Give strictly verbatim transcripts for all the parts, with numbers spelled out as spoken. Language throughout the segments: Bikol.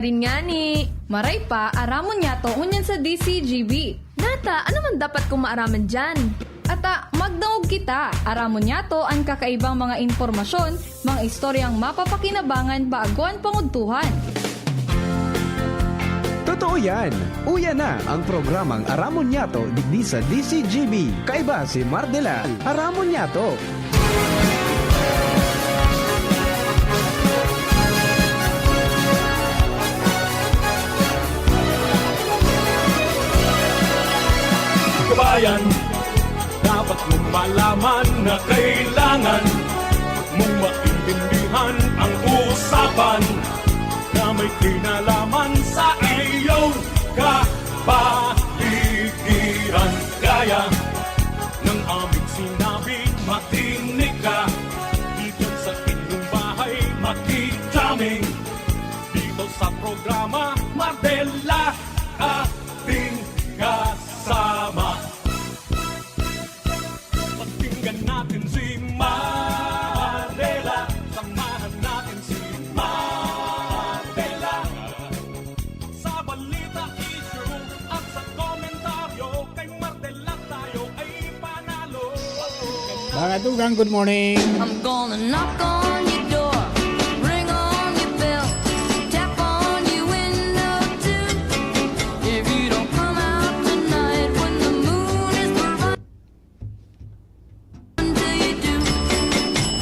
Rin ngani, maray pa, aramon niyato ngunyan sa D C G B. Nata, ano man dapat kong maaraman diyan? Ata, magdangog kita. Aramon niyato an kakaibang mga impormasyon, mga istoryang mapapakinabangan bago an pangudtuhan. Totoo yan! Uya na ang programang Aramon Niyato digdi sa D C G B. Kaiba si Mardela. Aramon Niyato. Kabayan, dapat mong malaman na kailangan mong maintindihan ang usapan na may kinalaman sa iyong kapaligiran. Gaya ng aming sinabi, makinig ka. Dito sa inyong bahay, makikita dito sa programa, Mardela, ating kasama. Pakinggan natin si Mardela. Samahan natin si Mardela. Sa balita, issue at sa komentaryo, kay Mardela tayo ay panalo. Mga tugang, good morning. I'm gonna knock on your door, ring on your bell, tap on your window too. If you don't come out tonight when the moon is bright, until you do,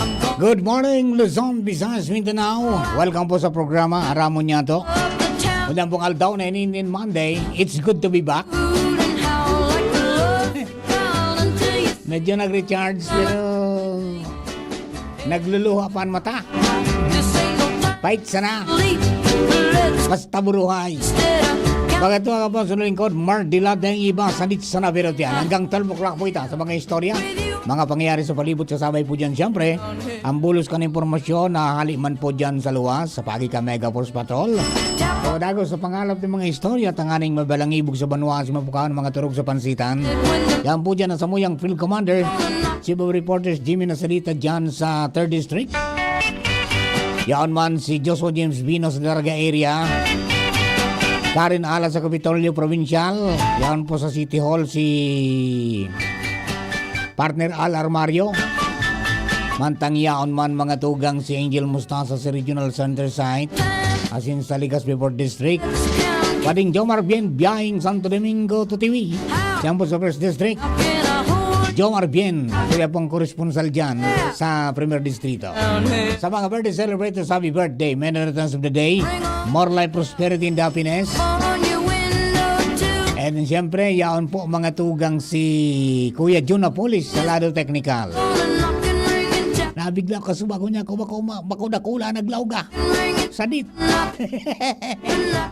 I'm gonna Good morning, Luzon, Visayas, Mindanao. Welcome po sa programa Aramon Niyato. up the town. Unang pong aldaw na ini nin Monday. It's good to be back. Rude and howl like the love child until you Medyo nag-recharge pero nagluluha pa ang mata. This ain't no time Fight sana. to leave. Let's Basta buruhay. instead of count Bakit mga kapos sa lingkod, Mark Dilat ang iba sa Nits na Nabirotian. Hanggang twelve o'clock po ito sa mga istorya, mga pangyayari sa palibot kasabay po dyan. Siyempre, ang bulos kan impormasyon na hali man po dyan sa luwas, sa pagi ka Mega Force Patrol. Pagkadago sa pangalap ng mga istorya, tanganing mabalangibog sa banwa, si mapukaon mga turog sa pansitan. Yan po dyan ang samuyang Field Commander, Chief of Reporters Jimmy Nasalita dyan sa third District. Yaon man si Joshua James Vino sa Daraga area. Karen Ala sa Kapitolyo Provincial. Yaon po sa City Hall si Partner Al Armario. Mantang yaon man mga tugang si Angel Mustasa sa Regional Center Site. Asin sa Legazpi Fourth District. Pading Jomar Bien, biyaheng Santo Domingo to Tiwi. Diyan po sa First District. Jomar Bien, kuya pong koresponsal dyan sa Premier Distrito. Sa mga birthday celebrators, happy birthday, many returns of the day, more life, prosperity, and happiness. on your window too. And siyempre, yaon po mga tugang si Kuya Jun Apolis sa Lado Technical. Gonna knock and ring and tap Nabigla ko sa bako niya, kung bako, ma- bako dakula, naglawga. and ring and Sadit. knock.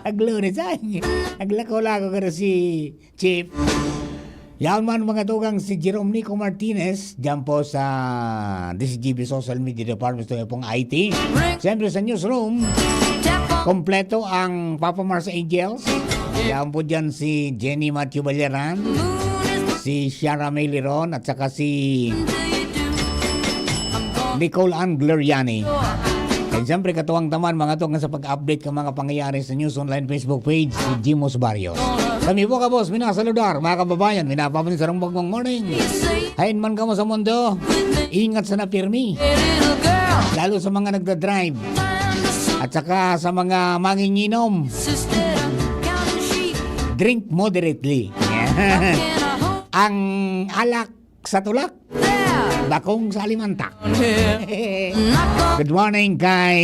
Aglores ay. Aglako-lako ka na si Chief. Yaon man mga tugang si Jerome Nico Martinez, dyan po sa D C G B Social Media Department, ito pong I T. Siyempre sa newsroom, Tap on kompleto ang Papa Mars Angels. Yaon po dyan si Jenny Matthew Balyaran, si Shara May Liron, at saka si Nicole Ann Gloriani. And siyempre, katuwang taman, mga tugang sa pag-update ng mga pangyayari sa News Online Facebook page, si Jimos Barrios. Kami po, kabos, minasaludar, mga kababayan, minapapansin sa rumbag ng morning. Hain man kamo sa mundo, ingat sana pirmi. Little girl, Lalo sa mga nagda-drive. time to slow At saka sa mga manginginom, Sister, I'm counting sheep. Drink moderately. Can I hold Ang alak sa tulak, there? bakong sa alimanta. Knock on, Good morning kay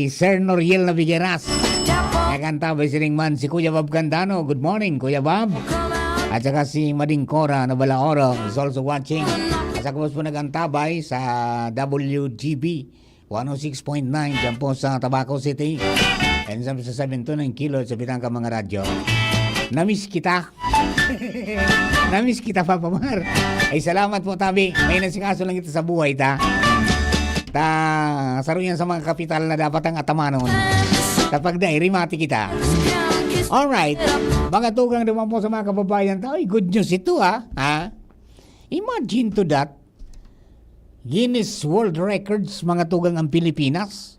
Sir Noriel Navigeras. tap on, Nakantabay sining man si Kuya Bob Candano. Good morning, Kuya Bob. come out. At saka si Mading Cora Nabalaoro is also watching. At saka po nagantabay sa W G B one oh six point nine dyan po sa Tabaco City. And sa seven to nine kilo sa Bitangka mga radyo. Namiss kita. Namiss kita, Papa Mar. Ay, salamat po, tabi. May nasikaso lang kita sa buhay, ta. Ta, saro yan sa mga kapital na dapat ang atamanon. Kapag dai, rimati kita. Alright. Mga tugang naman po sa mga kababayan ta. Ay, good news ito, ha? Ha? Imagine to that. Guinness World Records, mga tugang ang Pilipinas.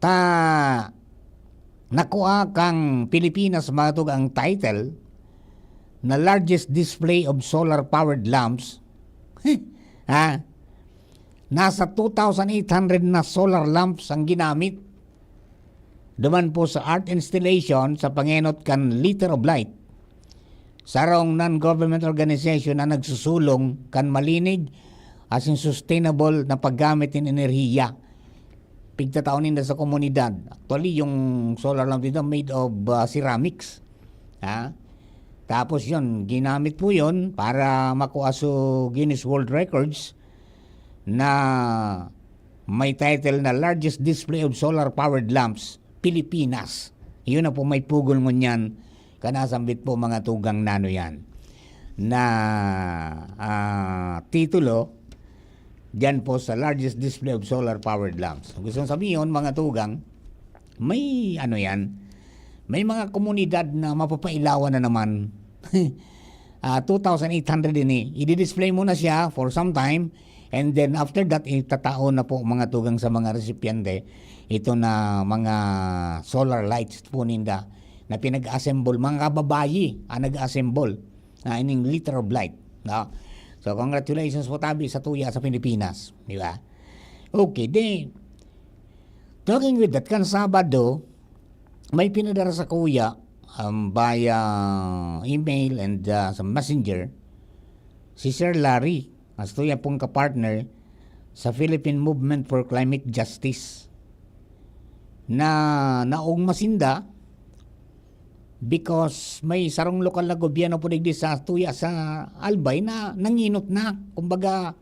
Ta, Nakua kan Pilipinas, mga tugang, ang title na largest display of solar-powered lamps. Ha? Nasa two thousand eight hundred na solar lamps ang ginamit. Duman po sa art installation sa pangenot kan Letter of Light, sarong non-government organization na nagsusulong kan malinig asin sustainable na paggamit nin enerhiya. Pigtatao ninda sa komunidad. Actually, yung solar lamp dito made of, ah, ceramics. Ha? Tapos yun, ginamit po yun para makuha sa Guinness World Records na may title na Largest Display of Solar Powered Lamps, Pilipinas. Yun na po, may pugol ngunyan. Kanasambit po, mga tugang, nano yan na, ah, titulo diyan po sa largest display of solar powered lamps. Gusto kong sabihin, mga tugang, may ano yan, may mga komunidad na mapapailawan na naman. Ah, two thousand eight hundred ini. I-display mo na siya for some time, and then after that, itataon na po, mga tugang, sa mga resipiente ito na mga solar lights po ninda na pinag-assemble. Mga kababayi ang nag-assemble na ining Letter of Light, no? So, congratulations po tabi sa tuya sa Pilipinas, di ba? Okay, di, talking with that, kan Sabado, may pinadara sa kuya, um, via email and, uh, sa messenger, si Sir Larry, as tuya pong kapartner sa Philippine Movement for Climate Justice, na naogma sinda because may sarong lokal na gobyerno po digdi sa tuya sa Albay na nanginot na, kumbaga,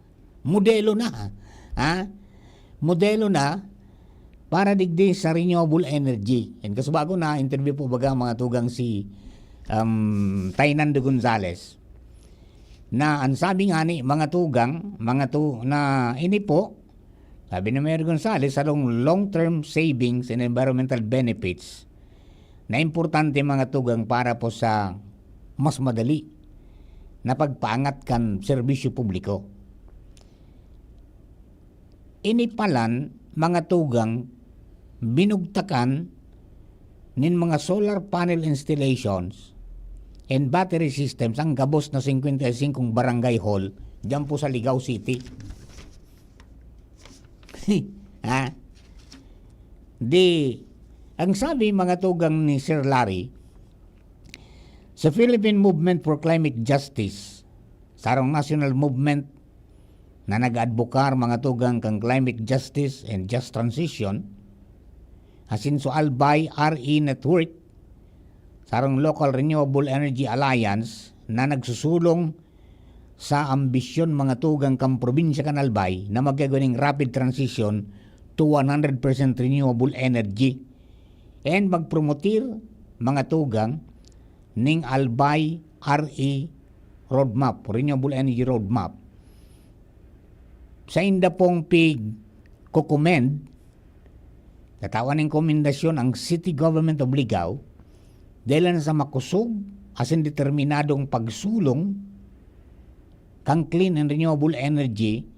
modelo na, ha? Modelo na para digdi sa renewable energy. And kasubago na interview po baga, mga tugang, si, um, Tay Nando Gonzales, na ang sabi nga ni mga tugang, mga tu-, na ini po, sabi ni Mayor Gonzales, sarong long-term savings and environmental benefits na importante, mga tugang, para po sa mas madali na pagpaangat kan serbisyo publiko. Ini palan, mga tugang, binugtakan nin mga solar panel installations and battery systems ang gabos na singkwenta y singkong barangay hall diyan po sa Ligao City. Ha? Di, ang sabi, mga tugang, ni Sir Larry, sa Philippine Movement for Climate Justice, sarong national movement na nag-adbokar, mga tugang, kan climate justice and just transition, asin sa Albay R E Network, sarong Local Renewable Energy Alliance na nagsusulong sa ambisyon, mga tugang, kan probinsya kan Albay na magkagawa ning rapid transition to one hundred percent renewable energy and magpromotir, mga tugang, ning Albay R E Roadmap, Renewable Energy Roadmap. Sainda pong pig-commend, tatawan ning komendasyon ang City Government of Ligao dahil sa makusog asin determinadong pagsulong kan clean and renewable energy,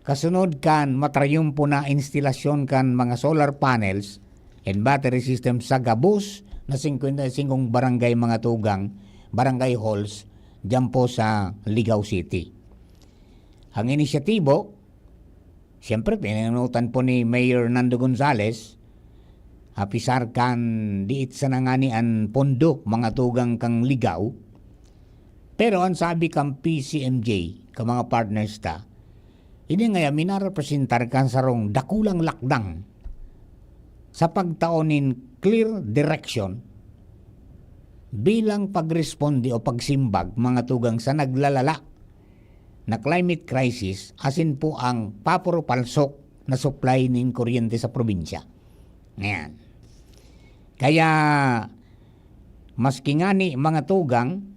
kasunod kan matrayumpo na instalasyon kan mga solar panels and battery system sa gabos na singkwenta y singkong barangay, mga tugang, barangay halls, diyan po sa Ligao City. Ang inisyatibo, siyempre, pinanutan po ni Mayor Nando Gonzales, apisar kan diit sana ngani an pondo, mga tugang, kan Ligao. Pero ang sabi kan P C M J, kan mga partners ta, ini ngaya minarepresentar kan sarong dakulang lakdang sa pagtao nin clear direction bilang pagresponde o pagsimbag, mga tugang, sa naglalala na climate crisis, asin po ang papurupalsok na supply nin kuryente sa probinsya. Ayan. Kaya, maski ngani, mga tugang,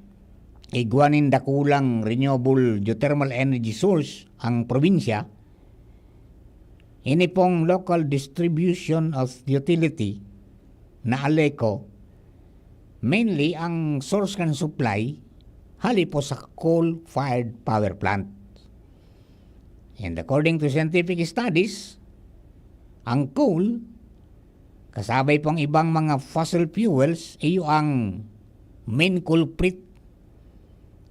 igwa nin dakulang renewable geothermal energy source ang probinsya, ini pong Local Distribution of Utility na ALECO, mainly ang source kan supply hali po sa coal-fired power plant. And according to scientific studies, ang coal Kasabay po ang ibang mga fossil fuels, iyo ang main culprit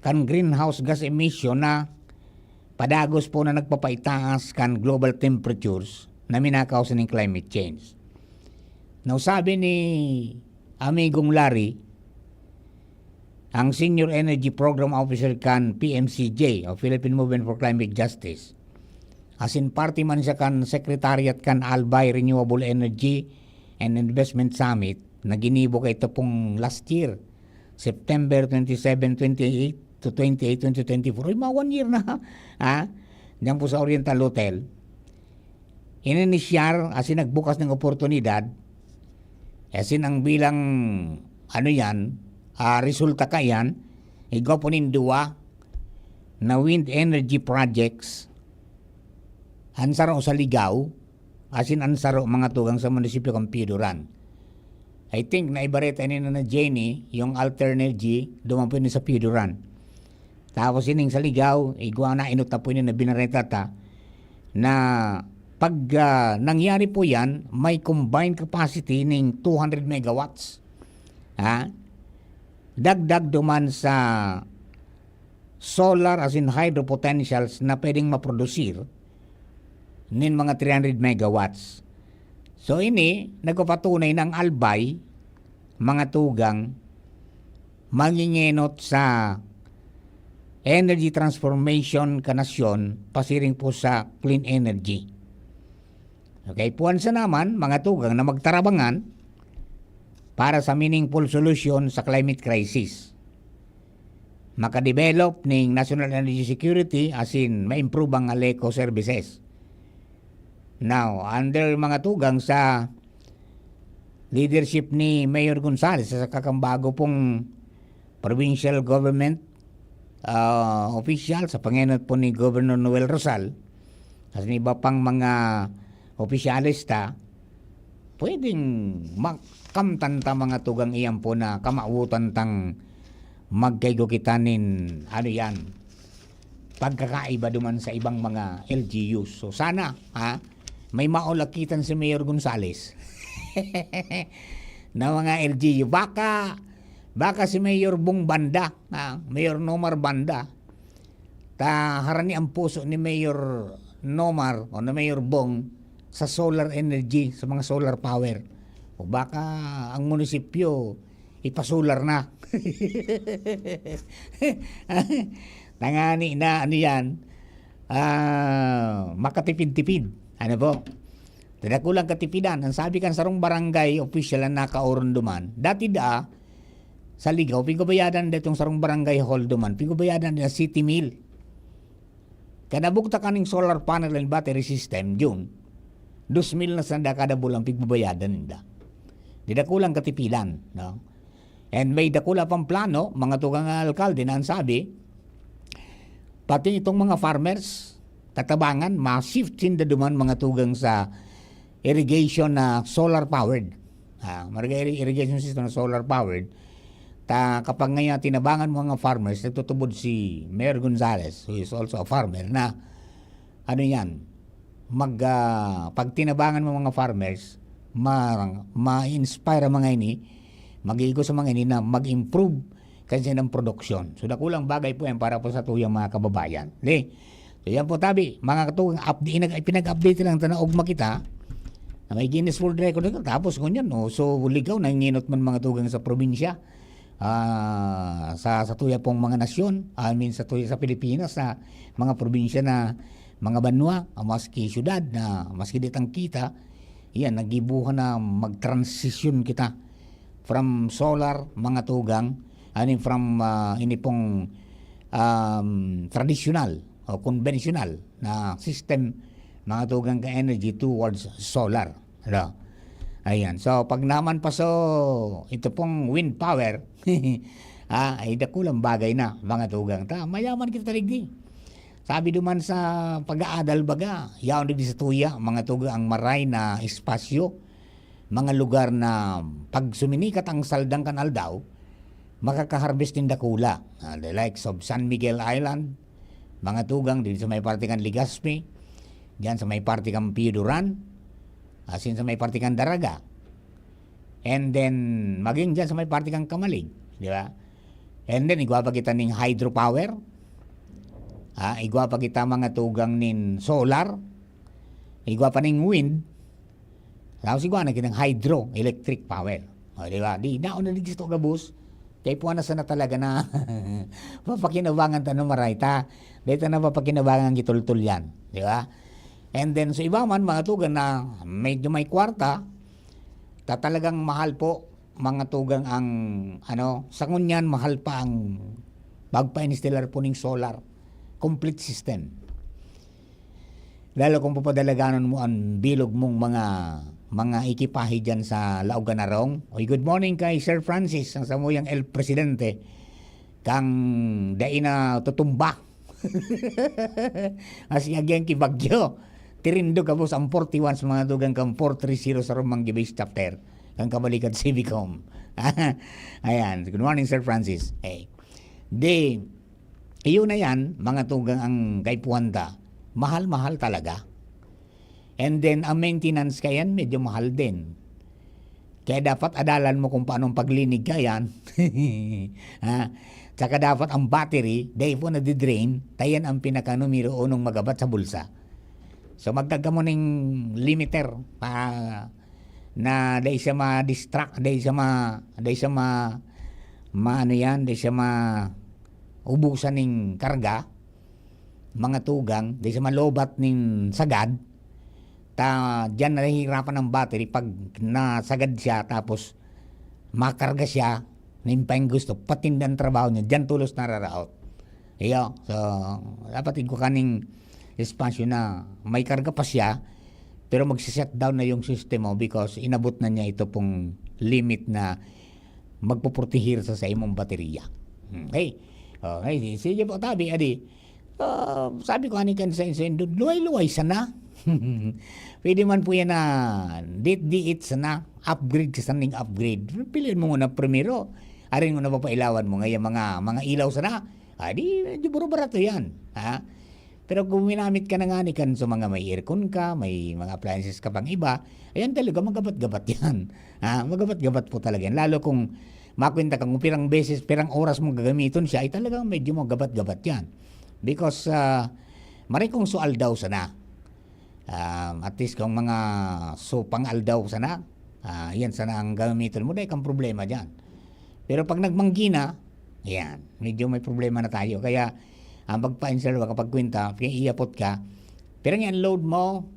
kan greenhouse gas emission na padagos po na nagpapaitaas kan global temperatures na minakaos ning climate change. Now, sabi ni Amigong Larry, ang Senior Energy Program Officer kan P M C J o Philippine Movement for Climate Justice, asin parte man siya kan Secretariat kan ALBAI Renewable Energy and Investment Summit na ginibo kaito pong last year, September twenty-seven, twenty-eight to twenty-eight, twenty twenty-four. Uy, mga one year na, ha? Diyan po sa Oriental Hotel. Ininisyar, asin nagbukas ng oportunidad, asin ang bilang, ano yan, ah, resulta kaiyan, igwa po nin duwa na wind energy projects, an saro sa Ligao, asin an saro, mga tugang, sa munisipyo kan Pioduran. I think naibareta ini na Jenny, yung Alter Energy, duman po ini sa Pioduran. Tapos ining sa Ligao, igwa na, inot na po ini na binareta ta, na pag, ah, nangyari po yan, may combined capacity ning two hundred megawatts. Ha? Dagdag duman sa solar asin hydro potentials na pwedeng maprodusir nin mga three hundred megawatts. So ini, nagpapatunay na ang ALBAI, mga tugang, mangingenot sa energy transformation kan nasyon pasiring po sa clean energy. Okay, puwansa naman, mga tugang, na magtarabangan para sa meaningful solution sa climate crisis. Makadevelop ning national energy security asin ma-improve ang ALECO services. Now, under, mga tugang, sa leadership ni Mayor Gonzales sa kakambago pong provincial government, ah, official, sa pangenot po ni Governor Noel Rosal, at iba pang mga opisyales ta, pwedeng makamtan ta, mga tugang, iyan po na kamawotan tang magkaigo kita nin, ano yan, pagkakaiba duman sa ibang mga L G Us. So sana, ha, may maulakitan si Mayor Gonzales na mga L G U. Baka, baka si Mayor Bong banda, ha, Mayor Nomar banda, ta harani ang puso ni Mayor Nomar o ni Mayor Bong sa solar energy, sa mga solar power. O baka ang munisipyo ipa-solar na. Tangani na, ano yan, ah, makatipid-tipid. Ano po? Dakulang katipidan. Ang sabi kan sarong barangay official na nakaoron duman, dati daa, sa Ligao, pigbabayadan ditong sarong barangay hall duman, pigbabayadan na siyete mil. Kan abugtak kaning solar panel and battery system, June, dos mil na sanda kada bulan pigbabayadan ninda. Di dakulang katipidan, no? And may dakula pang plano, mga tugang alkalde, na ang sabi, pati itong mga farmers, katabangan, ma-shift sinda duman, mga tugang, sa irrigation na solar powered. Ah, marga irri-, irrigation system na solar powered. Ta kapag ngayon tinabangan mo mga farmers, nagtutubod si Mayor Gonzales, who is also a farmer, na ano yan, mag, ah, pag tinabangan mo mga farmers, ma-, ma-inspire ang mga ini, mag-iigo sa mga ini na mag-improve kasi ng produksyon. So, dakulang bagay po yan para po sa tuyang mga kababayan. Di? So, yan po, tabi, mga katugang, update, inag-, pinag-update lang ta na ugma kita na may Guinness World Record na, tapos ngunyan, no? So, Ligao, nanginot man, mga tugang, sa probinsya, ah, sa, sa tuya pong mga nasyon, I mean, sa tuya, sa Pilipinas, sa mga probinsya na, mga banwa, ah, maski syudad na, maski di tang kita, yan, nagibuhan na mag-transition kita from solar, mga tugang, I mean, from, ah, ini pong, um, traditional o konbensyonal na system, mga tugang, ka energy towards solar. Ano? Ayan. So, pag naman pa, so, ito pong wind power, ah, ay dakulang bagay na, mga tugang. Ta, mayaman kita taligdi. Sabi duman sa pag-aadal baga, yaon digdi sa tuya, mga tugang, ang maray na espasyo, mga lugar na pag suminikat ang saldang kan aldaw, makaka-harvest nin dakula. Ah, the likes of San Miguel Island, mga tugang, dito sa may parte kan Legazpi, diyan sa may parte kan Pioduran, asin sa may parte kan Daraga. And then, maging dyan sa may parte kang Kamalig, di ba? And then, igwa pa kita ning hydropower. Ah, igwa pa kita mga tugang nin solar. Igwa pa ning wind. Tapos igwa na kitang hydroelectric power. O, di ba? Di, naon na digdi sa gabos. Kaipuhan na sana talaga na papakinabangan ta na maray ta. Dito na papakinabangan gitultol yan. Di ba? And then, sa iba man, mga tugang na medyo may kwarta, ta talagang mahal po, mga tugang ang, ano, sa ngunyan, mahal pa ang pagpa-install po ning solar. Complete system. Lalo kung papadalaganon mo ang bilog mong mga, mga ekipahe dyan sa Laogan na Rong. Oy, good morning kay Sir Francis, ang samuyang El Presidente, kang dai na tutumba. As again, ki Bagyo. Tirindog gabos ang forty-one sa mga tugang kang four three zero sa Romangue Base Chapter. Kang Kabalikat Civicom. Ayan. Good morning, Sir Francis. Hey. Di, iyon na yan, mga tugang ang kaipuhan ta. Mahal-mahal talaga. And then, ang maintenance ka yan, medyo mahal din. Kaya dapat adalan mo kung paano ang paglinig ka yan. Ha? Tsaka dapat ang battery, dai po nadidrain, ta yan ang pinaka numero unong magabat sa bulsa. So, magkaga mo ning limiter pa, na dai siya ma-distract, dai siya ma-, dai siya ma-, ma-, ano yan, dai siya ma-, ubusan ning karga, mga tugang, dai siya malobat ning sagad, ta diyan nahihirapan ang battery pag nasagad siya, tapos makarga siya, nin paing gusto, patinda ang trabaho niya, diyan tulos nararaot. Iyo, so, dapat igwa kaning espasyo na may karga pa siya, pero magsi-shutdown na yung system mo because inabot na niya ito pong limit na magpuportihir sa, sa imong baterya. Okay. Okay, si, sige po, tabi, adi. Ah, sabi ko, ani kan sa, sa, luway-luway sana. Pwede man po yan na, di, di it sana, upgrade ka sana ning upgrade. Piliin mo muna primero. Arin mo na papailawan mo ngayon mga, mga ilaw sana. Ah, di, medyo buro-barato yan. Ha? Pero kung minamit ka na nga ni kan sa mga may aircon ka, may mga appliances ka pang iba, ayan talaga, magabat-gabat yan. Ha? Magabat-gabat po talaga yan. Lalo kung makwenta kang pirang beses, pirang oras mong gagamiton siya, ay talagang medyo magabat-gabat yan. Because, ah, maray kung sual daw sana. Um, at least kung mga supang aldaw sana, ah, yan sana ang gamiton mo, dahil kang problema dyan. Pero pag nagmanggi na, yan, medyo may problema na tayo. Kaya, ang pagpa-install, kapag kwenta, kaya iapot ka, pero yung load mo,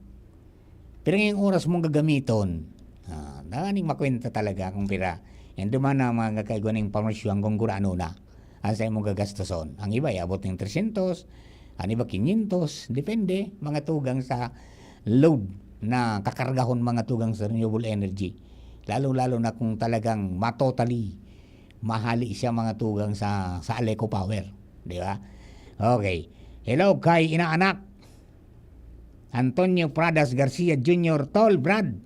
pero yung oras mong gagamiton, ah, nangani makwenta talaga kung pira. Yan duman na mga kakaigwa ng pamasyo hanggang gurano na. Ang sa imong gagastoson. Ang iba, iabot ng tresyentos, ang iba, kinyentos. Depende, mga tugang sa load na kakargahon, mga tugang sa renewable energy. Lalo-lalo na kung talagang matotally mahali siya, mga tugang sa, sa Aleco Power. Di ba? Okay. Hello kay inaanak Antonio Pradas Garcia Junior, Tol Brad.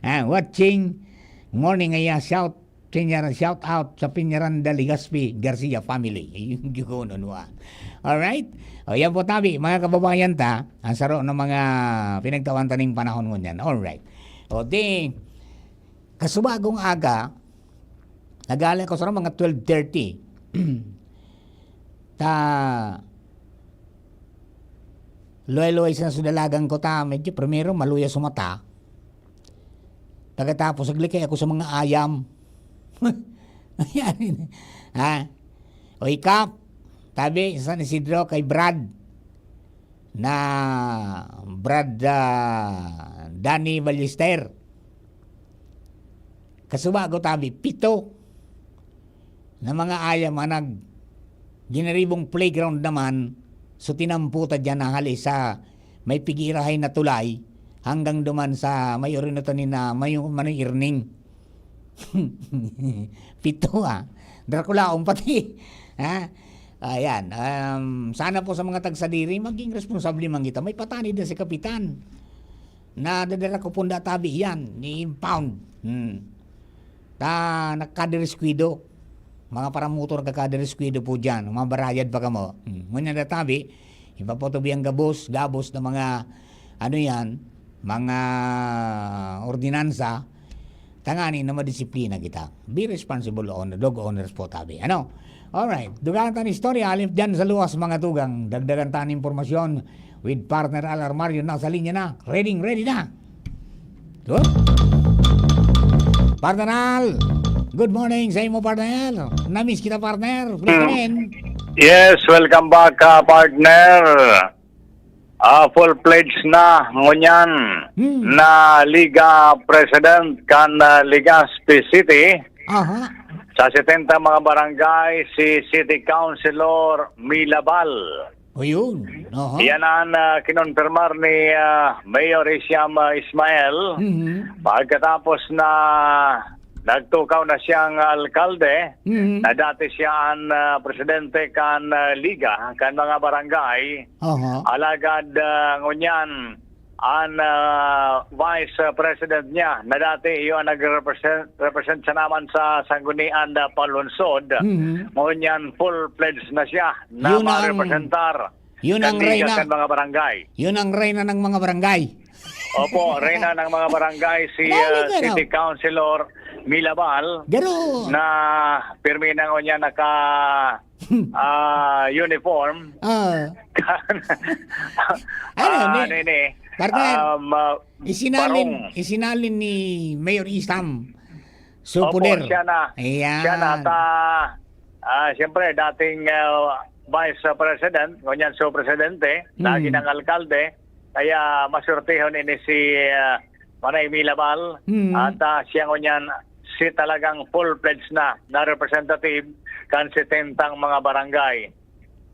Ah, watching. Morning, aya, shout, Pinyaran, shout out sa Pinyaranda Legaspi Garcia family. Yung gigono, no, ah. Alright? O, yan po, tabi, mga kababayan ta, ang saro ng mga pinagtawan ta ning panahon ngunyan. Alright. O, di, kasubagong aga, nag-aala ko sa mga twelve thirty. Ta, luway-luway sa sudalagan ko ta, medyo primero, maluya sa mata. Pagkatapos, naglikay ako sa mga ayam. Ayan. Ha? O, ikap, tabi, sa San Isidro, kay Brad, na Brad, ah, Danny Ballester. Kasubago, tabi, pito na mga ayam ang nag-, ginaribong playground naman. So, tinampo ta diyan na hali sa may pigirahay na tulay hanggang duman sa may orinotan ni na may, Manoy Irning. Pito, ah. Drakulaon pati. Ha? Ayan. Um, sana po sa mga tagsadiri, maging responsable man kita. May patanid na si Kapitan. Nadadara ko punda tabi yan, ni impound. Hmm. Ta, nagkadiriskuido. Mga paramotor nagkadiriskuido po dyan. Mabarayad pa kamo. Hmm. Ngunyan na tabi, ipapatubi ang gabos, gabos na mga, ano yan, mga ordinansa. Tangani na madisiplina kita. Be responsible owner, dog owners po tabi. Ano? Alright. Dugaan ta an istorya, alip dyan sa luwas, mga tugang. Dagdagan ta an impormasyon with partner Al Armario. Nasa linya na. Ready, ready na. Good. Partner Al, good morning sa imo, partner. Namiss kita, partner. Please come in. Yes, welcome back, ah, partner. Ah, full-fledged na ngunyan Hmm. na Liga President kan, ah, Legazpi City. Aha. Sa setenta mga barangay, si City Councilor Milabal. O yun. Aha. Iyan ang, ah, kinonfirmar ni, ah, Mayor Hisham, ah, Ismael Mhm. pagkatapos na nagtukaw na siyang alkalde Mhm. na dati siya ang, ah, presidente kan, ah, Liga, kan mga barangay. Aha. Alagad, ah, ngunyan, ang, ah, vice president niya na dati iyo ang nagrepresent, represent siya naman sa Sanggunian na Panlungsod. Mhm. Ngunyan, full-fledged na siya na Yun ang, marepresentar yun ang kan Liga reyna. kan mga barangay. Yun ang reyna ng mga barangay. Opo, reyna ng mga barangay, si, Dali ah, ka, no? City Councilor Milabal, Garo. na pirmi na ngunyan naka, ah, uniform. Ah. Ano, Ah, ni-, ano yun eh? Partner, Um, ah, isinalin, barong. isinalin ni Mayor Isam. So, Opo, poder. siya na. Ayan. Siya na. At, ah, ah, siyempre, dating, ah, Vice President, ngunyan so presidente, Hmm. naging ang alkalde, kaya masurtihon ini si, ah, Manay Milabal, Hmm. at, ah, siya ngunyan si talagang full-fledged na, na representative kan setentang mga barangay.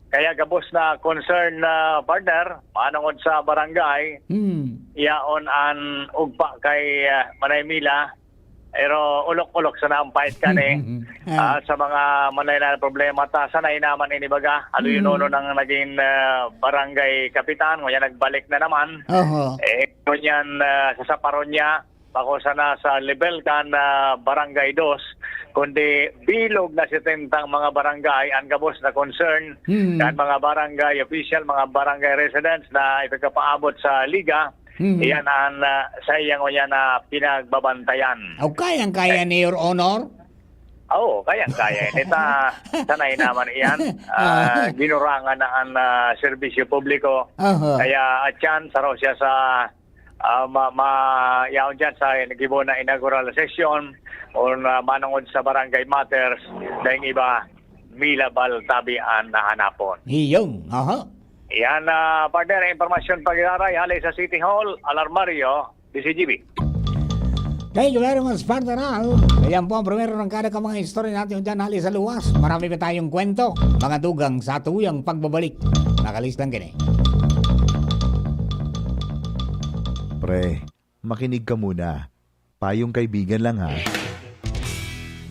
Kaya gabos na concern na partner, manongod sa barangay, Hmm. yaon an ugpa kay, ah, Manay Mila, pero olok-olok sana ang pait kan eh. Ah. Ah, sa mga manlaen-laen na problema ta, sanay naman ini baga. Aloy Hmm. Nono nang naging, ah, barangay kapitan, ngunyan nagbalik na naman. Oho. Eh, ngunyan, ah, sa saparon niya, bako sana sa level kan, ah, Barangay Dos, kundi bilog na setentang mga barangay ang gabos na concern Hmm. kan mga barangay official, mga barangay residents na ipagkapaabot sa liga. Hmm. Iyan ang, ah, sa iyang uya na pinagbabantayan. O, kayang-kaya ni Your Honor? Oo, kayang-kaya. Nita, sanay naman iyan. Ah, Ah. ginurangan na ang, ah, serbisyo publiko. Aha. Kaya, at yan, saro siya sa, ah, ma-, ma-, yaon dyan sa gibo na inaugural session o na manungod sa barangay matters, daing iba, Milabal tabi an nahanapon. Iyong, aha. Yan, ah, partner, ang impormasyon pag-iraray hali sa City Hall, Alarmario, D C G B. Thank you very much, partner Al. Ayan po ang primero ng kada ka mga istorya natin dyan, hali sa luwas. Marami pa tayong kwento, mga dugang sa tuyang pagbabalik. Nakalis lang kini. Pre, makinig ka muna. Payong kaibigan lang, ha.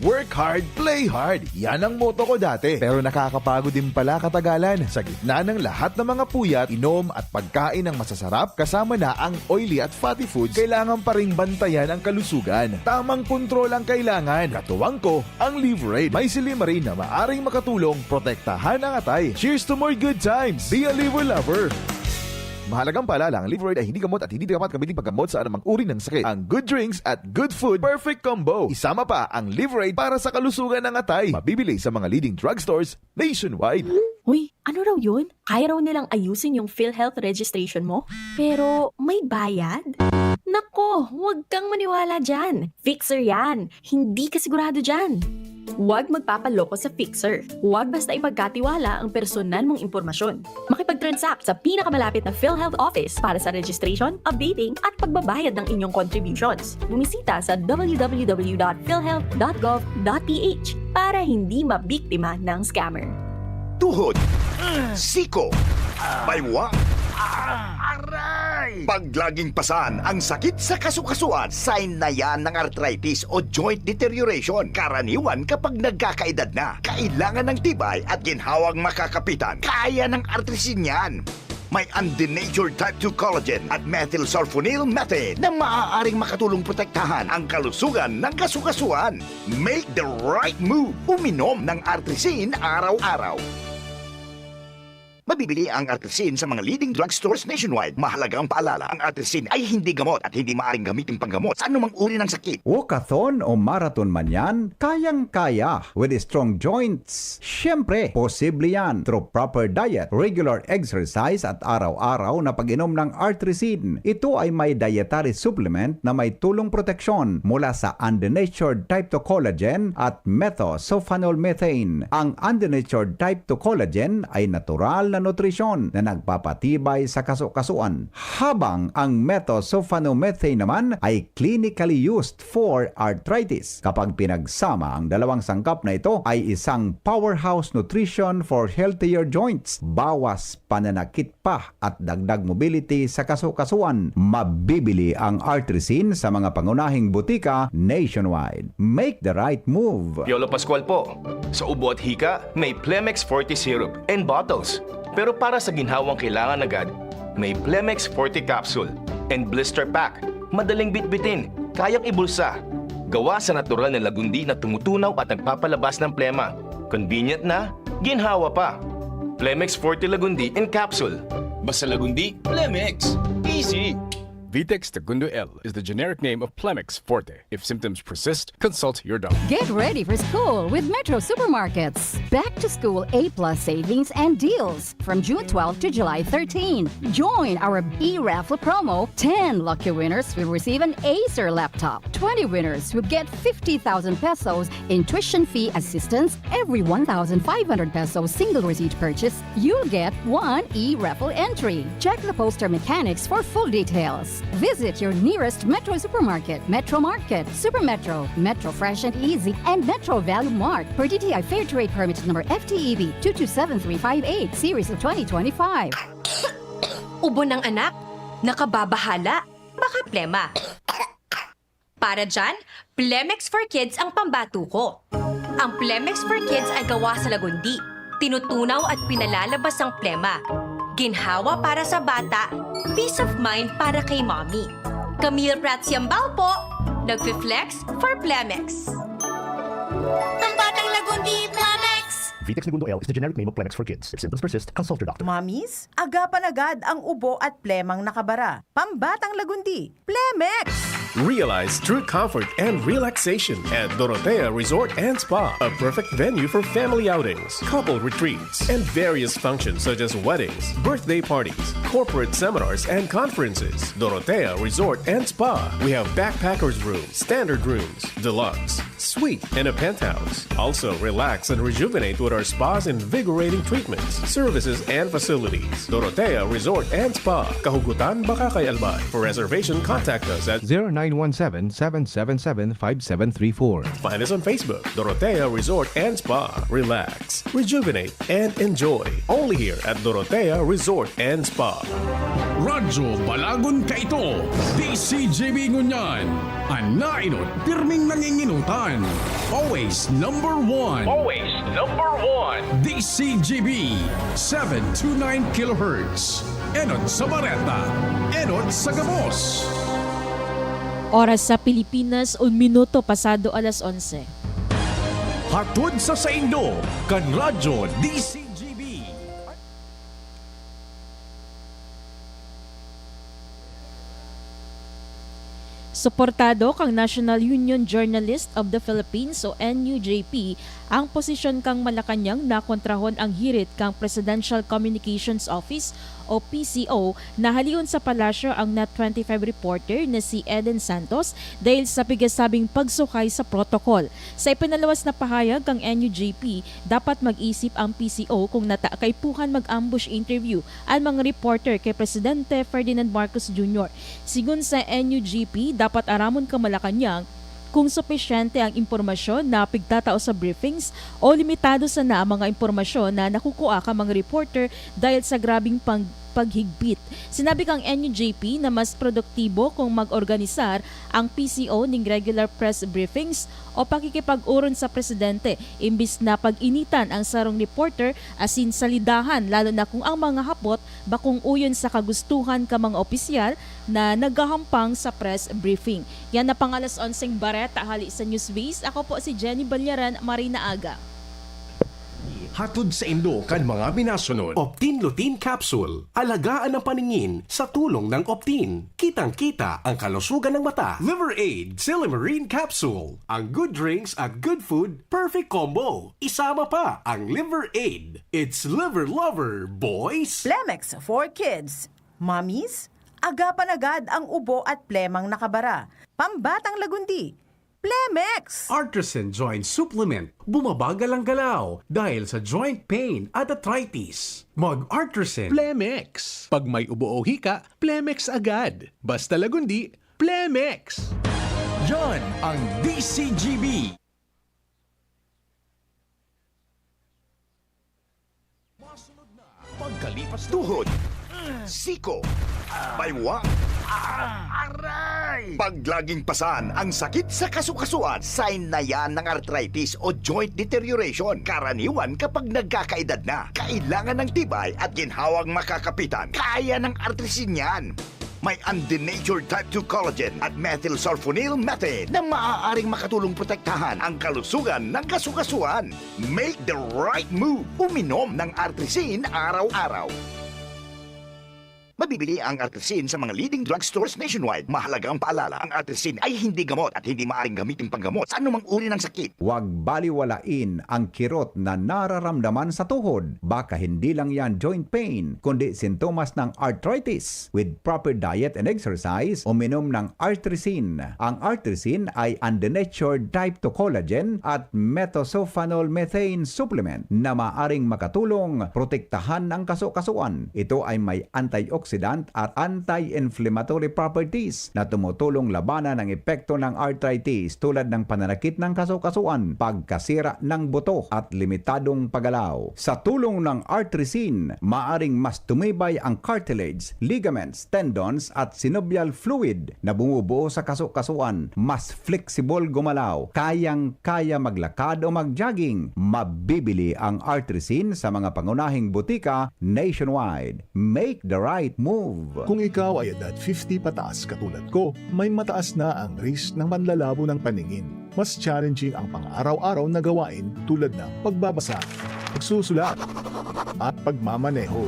Work hard, play hard. Yan ang motto ko dati. Pero nakakapagod din pala katagalan. Sa gitna ng lahat ng mga puyat, inom at pagkain ng masasarap, kasama na ang oily at fatty foods, kailangan pa ring bantayan ang kalusugan. Tamang kontrol ang kailangan. Katuwang ko, ang Liverade. May silymarin na maaring makatulong protektahan ang atay. Cheers to more good times! Be a Liver Lover! Mahalagang paalala, ang Liverade ay hindi gamot at hindi dapat gamitin paggamot sa anumang uri ng sakit. Ang good drinks at good food, perfect combo. Isama pa ang Liverade para sa kalusugan ng atay. Mabibili sa mga leading drugstores nationwide. Uy, ano raw yun? Kaya raw nilang ayusin yung PhilHealth registration mo? Pero may bayad? Nako, huwag kang maniwala dyan. Fixer yan. Hindi ka sigurado dyan. Huwag magpapaloko sa Fixer. Huwag basta ipagkatiwala ang personal mong impormasyon. Makipag-transact sa pinakamalapit na PhilHealth office para sa registration, updating, at pagbabayad ng inyong contributions. Bumisita sa w w w dot philhealth dot gov dot p h para hindi mabiktima ng scammer. Tuhod, siko, baywa, aray! Pag laging pasan ang sakit sa kasukasuan, sign na yan ng arthritis o joint deterioration. Karaniwan kapag nagkakaedad na, kailangan ng tibay at ginhawang makakapitan. Kaya ng Artrisin yan. May undenatured type two collagen at methylsulfonyl methane na maaaring makatulong protektahan ang kalusugan ng kasukasuan. Make the right move. Uminom ng Artrisin araw-araw. Mabibili ang Artrisin sa mga leading drugstores nationwide. Mahalaga ang paalala, ang Artrisin ay hindi gamot at hindi maaaring gamitin panggamot sa anumang uri ng sakit. Walkathon o marathon man yan, kayang-kaya. With strong joints, siyempre, posible yan through proper diet, regular exercise at araw-araw na pag-inom ng Artrisin. Ito ay may dietary supplement na may tulong proteksyon mula sa undenatured type two collagen at methylsulfonylurea. Ang undenatured type two collagen ay natural na nutrisyon na nagpapatibay sa kaso-kasuan, habang ang methylsulfonylurea naman ay clinically used for arthritis. Kapag pinagsama, ang dalawang sangkap na ito ay isang powerhouse nutrition for healthier joints, bawas pananakit pa at dagdag mobility sa kaso-kasuan. Mabibili ang Artrisin sa mga pangunahing butika nationwide. Make the right move! Piolo Pascual po. Sa ubo at hika, may Plemex Forte Syrup and bottles. Pero para sa ginhawang kailangan agad, may Plemex Forte Capsule and Blister Pack. Madaling bitbitin, kayang ibulsa. Gawa sa natural na lagundi na tumutunaw at nagpapalabas ng plema. Convenient na, ginhawa pa. Plemex Forte Lagundi in Capsule. Basta Lagundi, Plemex. Easy! Vitex Tagundo L is the generic name of Plemex Forte. If symptoms persist, consult your doctor. Get ready for school with Metro Supermarkets. Back to school A plus savings and deals from June twelve to July thirteen. Join our e-raffle promo. Ten lucky winners will receive an Acer laptop. Twenty winners will get fifty thousand pesos in tuition fee assistance. Every one thousand five hundred pesos single receipt purchase, you'll get one e-raffle entry. Check the poster mechanics for full details. Visit your nearest Metro Supermarket, Metro Market, Super Metro, Metro Fresh and Easy, and Metro Value Mart per D T I Fair Trade Permit number F T E B two two seven three five eight, series of twenty twenty-five. Ubo ng anak? Nakababahala? Baka plema. Para dyan, Plemex for Kids ang pambato ko. Ang Plemex for Kids ay gawa sa lagundi, tinutunaw at pinalalabas ang plema. Ginhawa para sa bata, peace of mind para kay mommy. Camille Prats Yambao po, nagfi-flex for Plemex. Pambatang Lagundi, Plemex! Vitex Negundo L is the generic name of Plemex for kids. If symptoms persist, consult your doctor. Mommies, agapan agad ang ubo at plemang nakabara. Pambatang Lagundi, Plemex! Realize true comfort and relaxation at Dorotea Resort and Spa, a perfect venue for family outings, couple retreats, and various functions such as weddings, birthday parties, corporate seminars, and conferences. Dorotea Resort and Spa. We have backpackers room, standard rooms, deluxe, suite, and a penthouse. Also, relax and rejuvenate with our spa's invigorating treatments, services, and facilities. Dorotea Resort and Spa, Kahugutan, Bacacay, Albay. For reservation, contact us at zero nine one seven, seven seven seven, five seven three four. Find us on Facebook, Dorotea Resort and Spa. Relax, rejuvenate, and enjoy. Only here at Dorotea Resort and Spa. Radyo Balagon Kaito, D C G B ngunyan. An naenot, pirming nanginginutan. Always number one. Always number one. D C G B, seven two nine kilohertz. Enot sa bareta, enot sa gabos. Oras sa Pilipinas, un minuto pasado alas onse. Hatod sa saindo, kan Radyo D C G B. Suportado kan National Union Journalists of the Philippines o N U J P ang posisyon kan Malacañang na kontrahon ang hirit kan Presidential Communications Office o P C O na halihon sa palasyo ang Net twenty-five reporter na si Eden Santos dahil sa pigasabing pagsuhay sa protocol. Sa ipinaluwas na pahayag kan N U J P, dapat mag-isip ang P C O kung nata kaipuhan mag-ambush interview an mga reporter kay Presidente Ferdinand Marcos Junior. Sigon sa N U J P, dapat aramon kan Malacañang kung supisyente ang impormasyon na pigtatao sa briefings o limitado sana ang mga impormasyon na nakukua kan mga reporter dahil sa grabing pang-, paghigpit. Sinabi kan N U J P na mas produktibo kung mag-organisar ang P C O ning regular press briefings o pakikipag-oron sa presidente imbis na pag-initan ang sarong reporter asin salidahan, lalo na kung ang mga hapot bakong uyon sa kagustuhan kan mga opisyal na naghahampang sa press briefing. Yan na pang alas onseng bareta hali sa Newsbase. Ako po si Jenny Balyaran, marhay na aga. Hatod saindo kan mga minasunod. Optin Lutein Capsule. Alagaan ang paningin sa tulong ng Optin. Kitang-kita ang kalusugan ng mata. Liver Aid, Silymarin Capsule. Ang good drinks at good food, perfect combo. Isama pa ang Liver Aid. It's Liver Lover, boys! Plemex for Kids. Mommies, agapan agad ang ubo at plemang nakabara. Pambatang lagundi, Plemex! Artisan Joint Supplement. Bumabagal ang galaw dahil sa joint pain at arthritis. Mag-Artisan. Plemex. Pag may ubo o hika, Plemex agad. Basta lagundi, Plemex. Yan ang D C G B. Masunod na, pagkalipas tuhod, siko, baywa, aray! Pag laging pasan ang sakit sa kasukasuan, sign na yan ng arthritis o joint deterioration. Karaniwan kapag nagkakaedad na, kailangan ng tibay at ginhawang makakapitan. Kaya ng Artrisin yan. May undenatured type two collagen at methylsulfonyl methane na maaaring makatulong protektahan ang kalusugan ng kasukasuan. Make the right move. Uminom ng Artrisin araw-araw. Mabibili ang Artrisin sa mga leading drugstores nationwide. Mahalagang paalala, ang Artrisin ay hindi gamot at hindi maaaring gamitin panggamot sa anumang uri ng sakit. Huwag baliwalain ang kirot na nararamdaman sa tuhod. Baka hindi lang yan joint pain, kundi sintomas ng arthritis. With proper diet and exercise, uminom ng Artrisin. Ang Artrisin ay undenatured type two collagen at methylsulfonyl methane supplement na maaring makatulong protektahan ang kasukasuan. Ito ay may antioxidant at anti-inflammatory properties na tumutulong labanan ang epekto ng arthritis, tulad ng pananakit ng kasukasuan, pagkasira ng buto, at limitadong paggalaw. Sa tulong ng Artrisin, maaring mas tumibay ang cartilage, ligaments, tendons, at synovial fluid na bumubuo sa kasukasuan. Mas flexible gumalaw, kayang-kaya maglakad o mag-jogging. Mabibili ang Artrisin sa mga pangunahing butika nationwide. Make the right move. Kung ikaw ay edad fifty pataas katulad ko, may mataas na ang risk ng panlalabo ng paningin. Mas challenging ang pang-araw-araw na gawain tulad ng pagbabasa, pagsusulat, at pagmamaneho.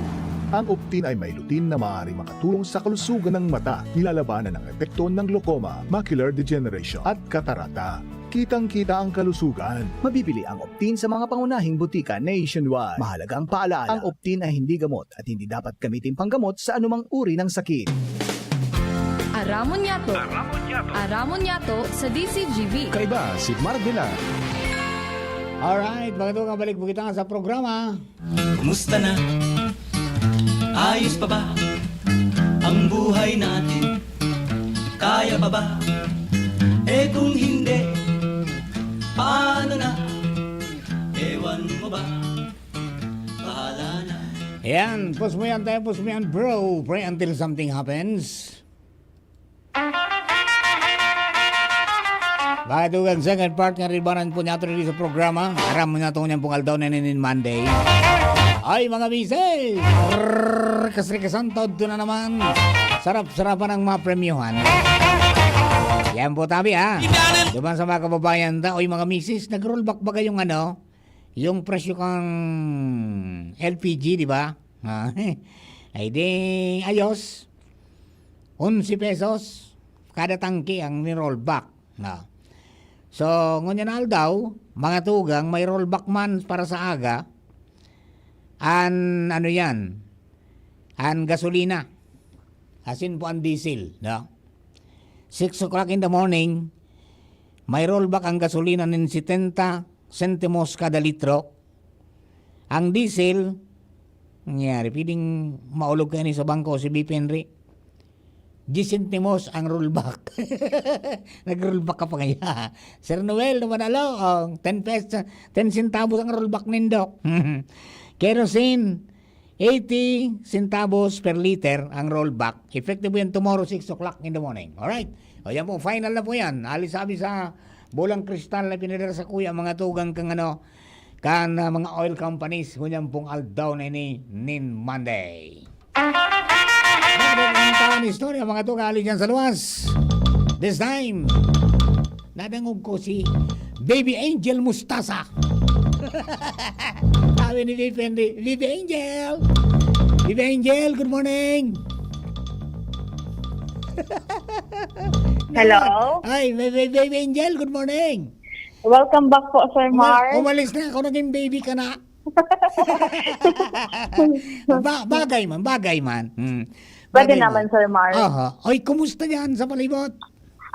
Ang Optin ay may lutein na maaaring makatulong sa kalusugan ng mata, nilalabanan ang epekto ng glaucoma, macular degeneration, at katarata. Kitang-kita ang kalusugan. Mabibili ang Optin sa mga pangunahing butika nationwide. Mahalagang paalala, ang Optin ay hindi gamot at hindi dapat gamitin panggamot sa anumang uri ng sakit. Aramon Yato. Aramon Yato. Aramon Yato sa D C G B. Kaiba si Marvela. Alright, mga tugang, balik po kita sa programa. Kumusta na? Ayos pa ba ang buhay natin? Kaya pa ba? Eh, kung hindi, paano na? Ewan mo ba? Bahala na. Ayan, pause mo yan tayo, pause mo yan, bro. Pray until something happens. Mga tugang, second part nga ribanan po niya ito sa programa. Aram mo na itong niyang pong aldaw na ninin Monday. Ay, mga misis! Rrrr, kasrikasan, taod to na naman. Sarap-sarapan ang mga premyohan. Yan po, tabi, ha. Duman sa mga kababayan ta, oy, mga misis, nag-rollback ba kayong ano? Yung presyo kang L P G, di ba? Ah, ay di, ayos. Onse pesos kada tangke ang ni-rollback. Na. So, ngunyan na aldaw, mga tugang, may rollback man para sa aga. An, ano yan? An gasolina. Asin po ang diesel, no? Six o'clock in the morning, may rollback ang gasolina nin setenta sentimos kada litro. Ang diesel, nangyari, pwedeng maulog kayo ni sa bangko, si B P Henry. Diyes sentimos ang rollback. Nag-rollback ka pa kaya? Sir Noel, naman alo, oh, ten pesos, ten centavos ang rollback nindo. Kerosene, eighty centavos per liter ang rollback. Effective po yan tomorrow, six o'clock in the morning. Alright? O yan po, final na po yan. Alisabi sa bolang kristal na pinadala sa kuya, mga tugang kang ano, kan, ah, mga oil companies, ngunyan pong aldaw na ini nin Monday. Ang istorya, mga tugang, ali dyan sa luwas. This time, nadangog ko si Baby Angel Mustasa. Sabi ni Vivi Henry, Vivi Angel! Vivi Angel, good morning! Hello? Ay, Vivi, Vivi Angel, good morning! Welcome back po, Sir Uma- Mars. Umalis na ako, naging baby ka na. ba- bagay man, bagay man. Hmm. Pwede Bagay naman, man. Sir Mars. Aha. Oy, kumusta dyan sa palibot?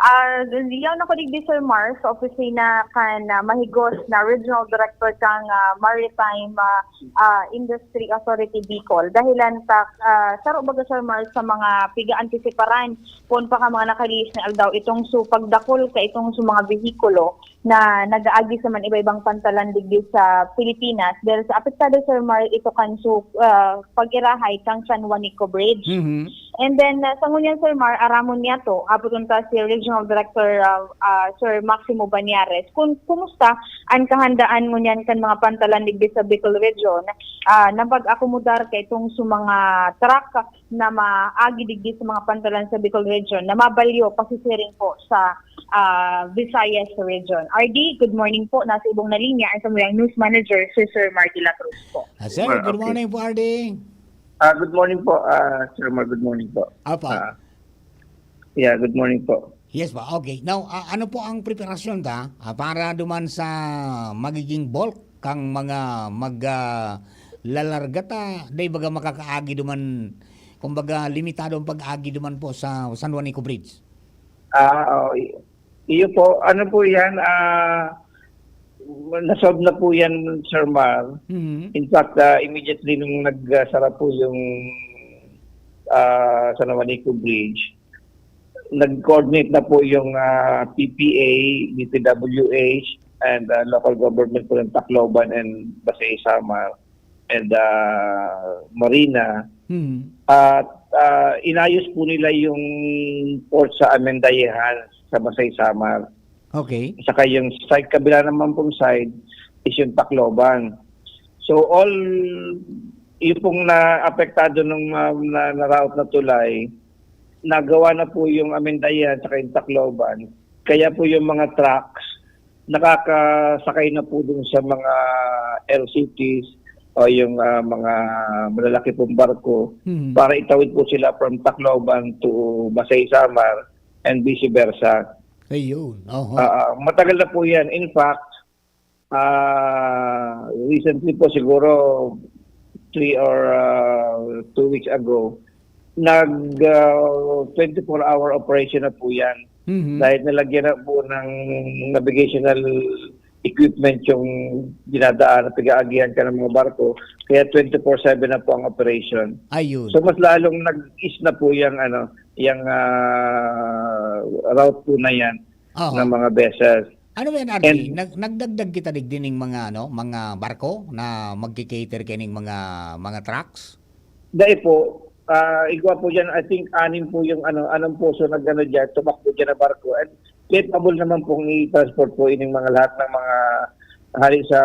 Ah, yaon ako digdi, Sir Mars, sa opisina kan ah, mahigos na Regional Director kang ah, Maritime ah, ah, Industry Authority Bicol. Dahilan ta, ah, saro baga, Sir Mars, sa mga piga-antisiparan, poon pa ka mga nakalihis na aldaw, itong su pagdakol ka itong su mga behikulo na nag-aagi sa man iba-ibang pantalan digdi sa Pilipinas. Dahil sa apektado, Sir Mars, ito kan su ah, pag-irahay kang San Juanico Bridge. Mhm. And then, uh, sa ngunyan, Sir Mar, aramon niya to, abot unta si Regional Director, uh, uh, Sir Maximo Bañares, kung kumusta an kahandaan ngunyan kan mga pantalan digdi sa Bicol Region, uh, na pag-akomodar ka itong sa mga truck na maagi digdi sa mga pantalan sa Bicol Region na mabalyo pasisiring po sa uh, Visayas Region. R D, good morning po. Nasa ibong na linya ang samuyang news manager, si Sir Marty Lacruz po. Ah, sir, Well, good okay. morning po, R D. Ah, good morning po, ah, Sir Mar. Good morning po. Apa? Ah, yeah, good morning po. Yes ba? Okay. Now, ah, ano po ang preparasyon ta ah, para duman sa magiging bulk kang mga mag ah, lalarga ta, dai baga makakaagi duman, kumbaga limitado ang pag-agi duman po sa San Juanico Bridge? Ah, oh, i- iyo po, ano po yan, ah, nasolve na po yan, Sir Mar. Mhm. In fact, ah, immediately nung nagsara po yung ah, San Juanico Bridge, nag-coordinate na po yung ah, P P A, D P W H, and ah, local government po ng Tacloban and Basey Samar and ah, Marina. Mhm. At ah, inayos po nila yung port sa Amendayehan sa Basey Samar. Okay. Saka yung side, kabila naman pong side, is yung Tacloban. So all yung pong naapektado ng mga na, na route na tulay, nagawa na po yung Amendayehan saka yung Tacloban. Kaya po yung mga trucks, nakakasakay na po dun sa mga L C Ts o yung ah, mga malalaki pong barko Mhm. para itawid po sila from Tacloban to Basey Samar and vice versa. Ayun. Oho. Ah, matagal na po yan. In fact, ah, recently po siguro three or ah, two weeks ago, nag ah, twenty-four hour operation na po yan. Mhm. Dahil nalagyan na po ng navigational equipment yung dinadaan at pag-aagihan ka ng mga barko. Kaya twenty-four seven na po ang operation. Ayun. So mas lalong nag-ease na po yung ano, yung ah, route po na yan Oho. ng mga vessels. Ano yan, R D? And- Nag- nagdagdag kita digdi ning mga ano, mga barko na magki-cater kining mga mga trucks? Dahil po, ah, igwa po dyan, I think anim po yung ano, anong puso nag-ano dyan, tumakbo dyan na barko. And capable naman pong i-transport po ining mga lahat ng mga hali sa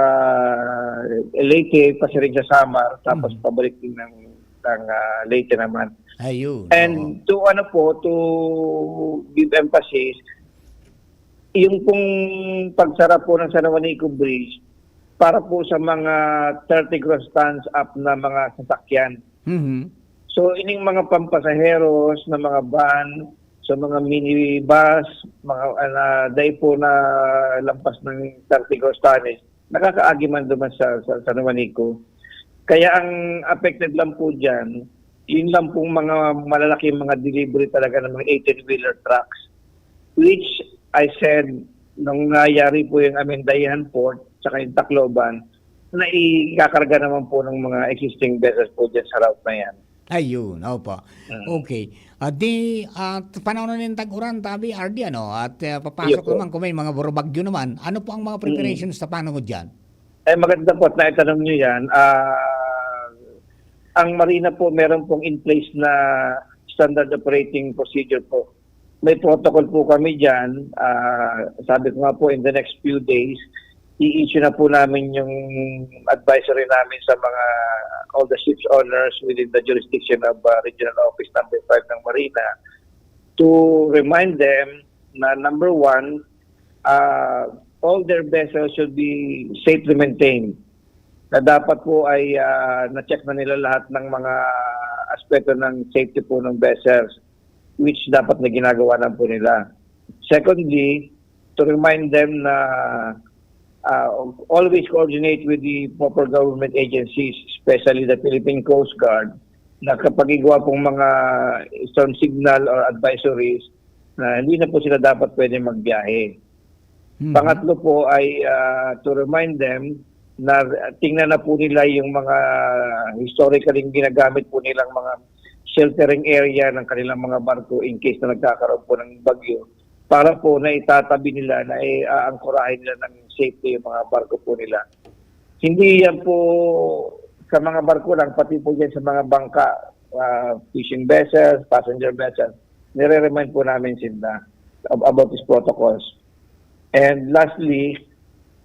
Leyte, pasiring sa Samar, tapos Mhm. pabalik din ng, ng ah, Leyte naman. Ayun. And to ano po, to give emphasis, yung pong pagsara po ng San Juanico Bridge para po sa mga thirty gross tons up na mga sasakyan. Mhm. So, ining mga pampasaheros na mga van, so mga minibus, mga uh, dai po na lampas ng thirty gross tons, nakakaagi man duman sa, sa San Juanico. Kaya ang affected lang po dyan, yun lang pong mga malalaking mga delivery talaga ng mga eighteen-wheeler trucks, which I said, nung nangyari po yung Amendayehan Port, saka yung Tacloban, na ikakarga naman po ng mga existing vessels po dyan sa route na yan. Ayun, opo. Mm. Okay. At di, at panahon na ng tag-uran, tabi, R D, ano? At uh, papasok Iyo po. Naman kung may mga burubagyo naman. Ano po ang mga preparations sa panahon dyan? Eh, maganda po at naitanong nyo yan. Ah, ang Marina po, meron pong in place na standard operating procedure po. May protocol po kami dyan. Ah, sabi ko nga po, in the next few days, i-issue na po namin yung advisory namin sa mga all the ships owners within the jurisdiction of uh, Regional Office Number five ng Marina to remind them na number one, uh, all their vessels should be safely maintained. Na dapat po ay, ah, na-check na nila lahat ng mga aspeto ng safety po ng vessels, which dapat na ginagawa na po nila. Secondly, to remind them na, ah, always coordinate with the proper government agencies, especially the Philippine Coast Guard, na kapag igwa pong mga storm signal or advisories, na hindi na po sila dapat pwede magbiyahe. Mhm. Pangatlo po ay, ah, to remind them na tingnan na po nila yung mga historically ginagamit po nilang mga sheltering area ng kanilang mga barko in case na nagkakaroon po ng bagyo, para po na itatabi nila, na iaangkorahe nila ng safety yung mga barko po nila. Hindi yan po sa mga barko lang, pati po yan sa mga bangka, ah, fishing vessels, passenger vessels, nire-remind po namin sila ab-, about these protocols. And lastly,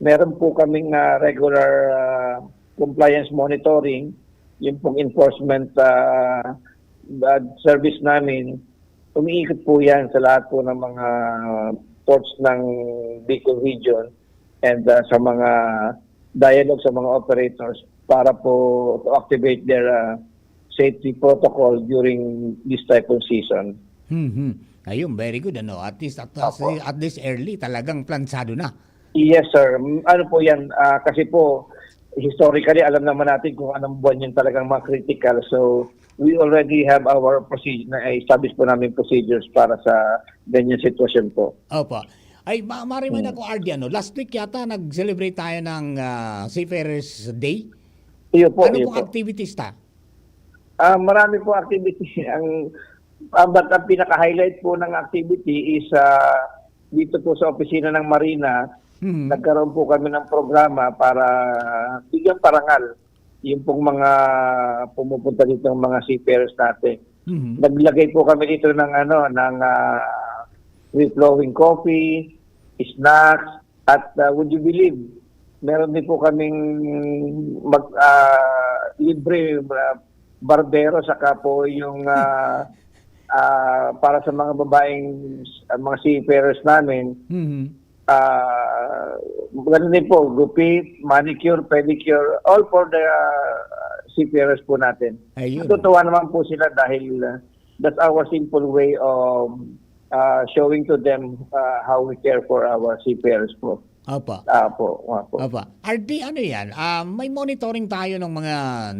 meron po kaming, ah, regular, ah, compliance monitoring, yung pong enforcement, ah, ah, service namin, umiikot po yan sa lahat po ng mga ports ng Bicol Region and, ah, sa mga dialogue sa mga operators para po to activate their, ah, safety protocol during this typhoon season. Mhm. Ayun, very good, ano. At least, at, Opo. at this early, talagang plansado na. Yes, sir. Mm, ano po yan, ah, kasi po, historically, alam naman natin kung anong buwan yung talagang mga critical. So, we already have our procedure, na-establish po namin procedures para sa ganyan sitwasyon po. Opo. Ay, ma-, ma-remind Hmm. ako, R D, ano, last week yata, nag-celebrate tayo ng, ah, Seafarers Day. Iyo po, Ano iyo pong po. activities ta? Ah, marami po activity. Ang, ah, but ang pinaka-highlight po ng activity is, ah, dito po sa opisina ng Marina, Mhm. nagkaroon po kami ng programa para bigyan parangal yung pong mga pumupunta dito ng mga seafarers natin. Mhm. Naglagay po kami dito ng ano, ng, ah, free flowing coffee, snacks, at, ah, would you believe, meron din po kaming mag-, ah, libre, ah, barbero, saka po yung, ah, ah, para sa mga babaeng, ah, mga seafarers namin, Mhm. ah, ganun din po, gupit, manicure, pedicure, all for the, ah, seafarers po natin. Ayun. Natutuwa naman po sila dahil, ah, that's our simple way of, ah, showing to them, ah, how we care for our seafarers po. Opo. Opo, opo. Opo. R D, ano yan? Ah, may monitoring tayo ng mga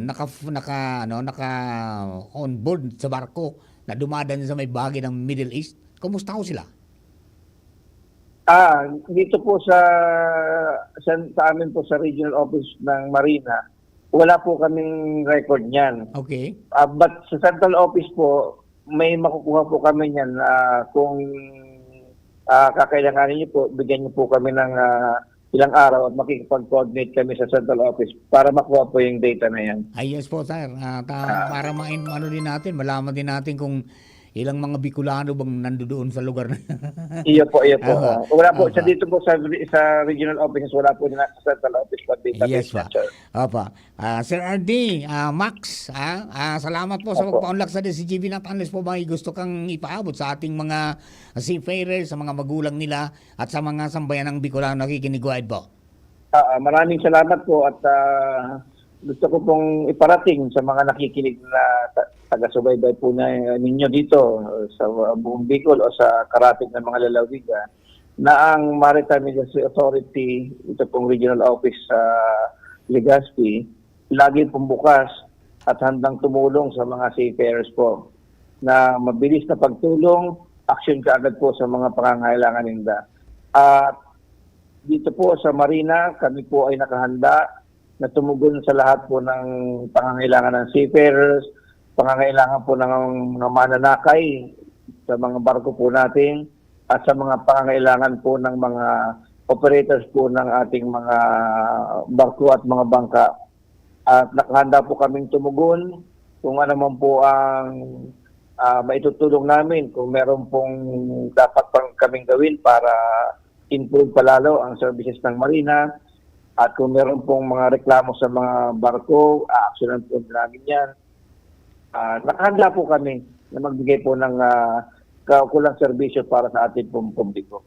naka, naka, ano, naka on board sa barko na dumadaan sa may bahagi ng Middle East. Kumusta ho sila? Ah, dito po sa, sa, sa amin po sa regional office ng Marina, wala po kaming record niyan. Okay. Ah, but sa central office po, may makukuha po kami niyan, ah, kung, ah, kakailanganin niyo po, bigyan niyo po kami ng, ah, ilang araw at makikipag-coordinate kami sa central office para makuha po yung data na yan. Ay, yes po, sir. At, ah, Ah. para ma-, ano din natin, malaman din natin kung ilang mga Bicolano bang nandoon sa lugar na Iyo po, iyo po. Aha. Ah, wala po. Sa Aha. dito po sa, sa regional offices, wala po na sa central office pag database Yes, na, pa. sir. Apa. Ah, Sir R D, ah, Max, ah, ah, salamat po sa Opo. pagpaunlak sa D C G B. Not unless po may gusto kang ipaabot sa ating mga seafarers, sa mga magulang nila, at sa mga sambayanang Bicolano nakikinig, go ahead po. Ah, ah, maraming salamat po at, ah, gusto ko pong iparating sa mga nakikinig na ta-, taga-subaybay po na ninyo dito sa buong Bicol o sa karatig ng mga lalawigan na ang Maritime Industry Authority, ito pong regional office sa Legazpi, lagi pong bukas at handang tumulong sa mga seafarers po na mabilis na pagtulong, aksyon kaagad po sa mga pangangailangan ninda. At dito po sa Marina, kami po ay nakahanda na tumugon sa lahat po ng pangangailangan ng seafarers, pangangailangan po ng mga mananakay sa mga barko po natin, at sa mga pangangailangan po ng mga operators po ng ating mga barko at mga bangka. At nakahanda po kaming tumugon kung ano man po ang, ah, maitutulong namin, kung meron pong dapat pang kaming gawin para improve palalo ang services ng Marina, at kung meron pong mga reklamo sa mga barko, aaksyonan po namin yan. Ah, nakahanda po kami na magbigay po ng, ah, kaukulang serbisyo para sa ating pong publiko.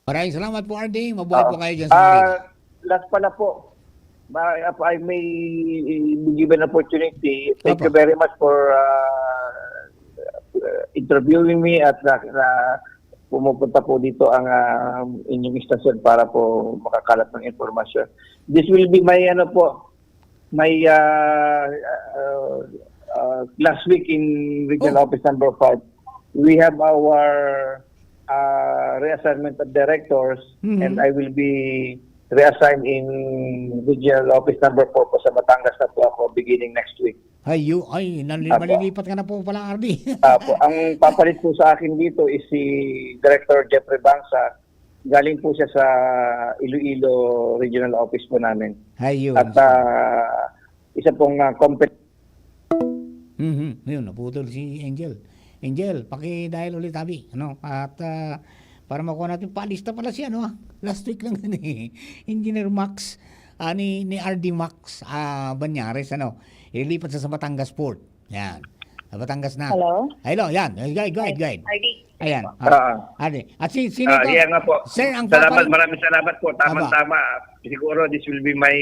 Maraming salamat po, R D. Mabuhay po kayo dyan sa Marina. Ah, last pala po. Ma-, if I may be given opportunity, thank you very much for, ah, interviewing me at na, na pumupunta po dito ang, ah, inyong istasyon para po makakalat ng impormasyon. This will be my, ano po, my, ah, ah, ah, last week in Regional Office Number Five. We have our, ah, reassignment of directors, Mhm. and I will be reassigned in Regional Office Number Four po sa Batangas na po ako beginning next week. Ay, yu-, ay, nali-, Apo. Malilipat ka na po pala, R D. Apo. Ang papalit po sa akin dito is si Director Jeffrey Bangsa. Galing po siya sa Iloilo Regional Office po namin. Ay, yun. At, ah, isa pong, ah, compet- Mhm. Yun, naputol si Angel. Angel, paki-dial ulit, abi, ano? At, ah, para makuha natin, palista pala si, ano, ah, last week lang yun, eh. Engineer Max, ah, ni, ni R D Max, ah, Banyares, ano? Ililipat sa, sa Batangas Port. Yan. Sa Batangas na. Hello? Hello, yan. Go ahead, go ahead, go ahead. R D. Ayan. Ah. Ah. Ade. At si, sino Ah, to? Yan nga po. Sir, ang Salamat, papalit- maraming salamat po. Tama-tama. Aba. Siguro this will be my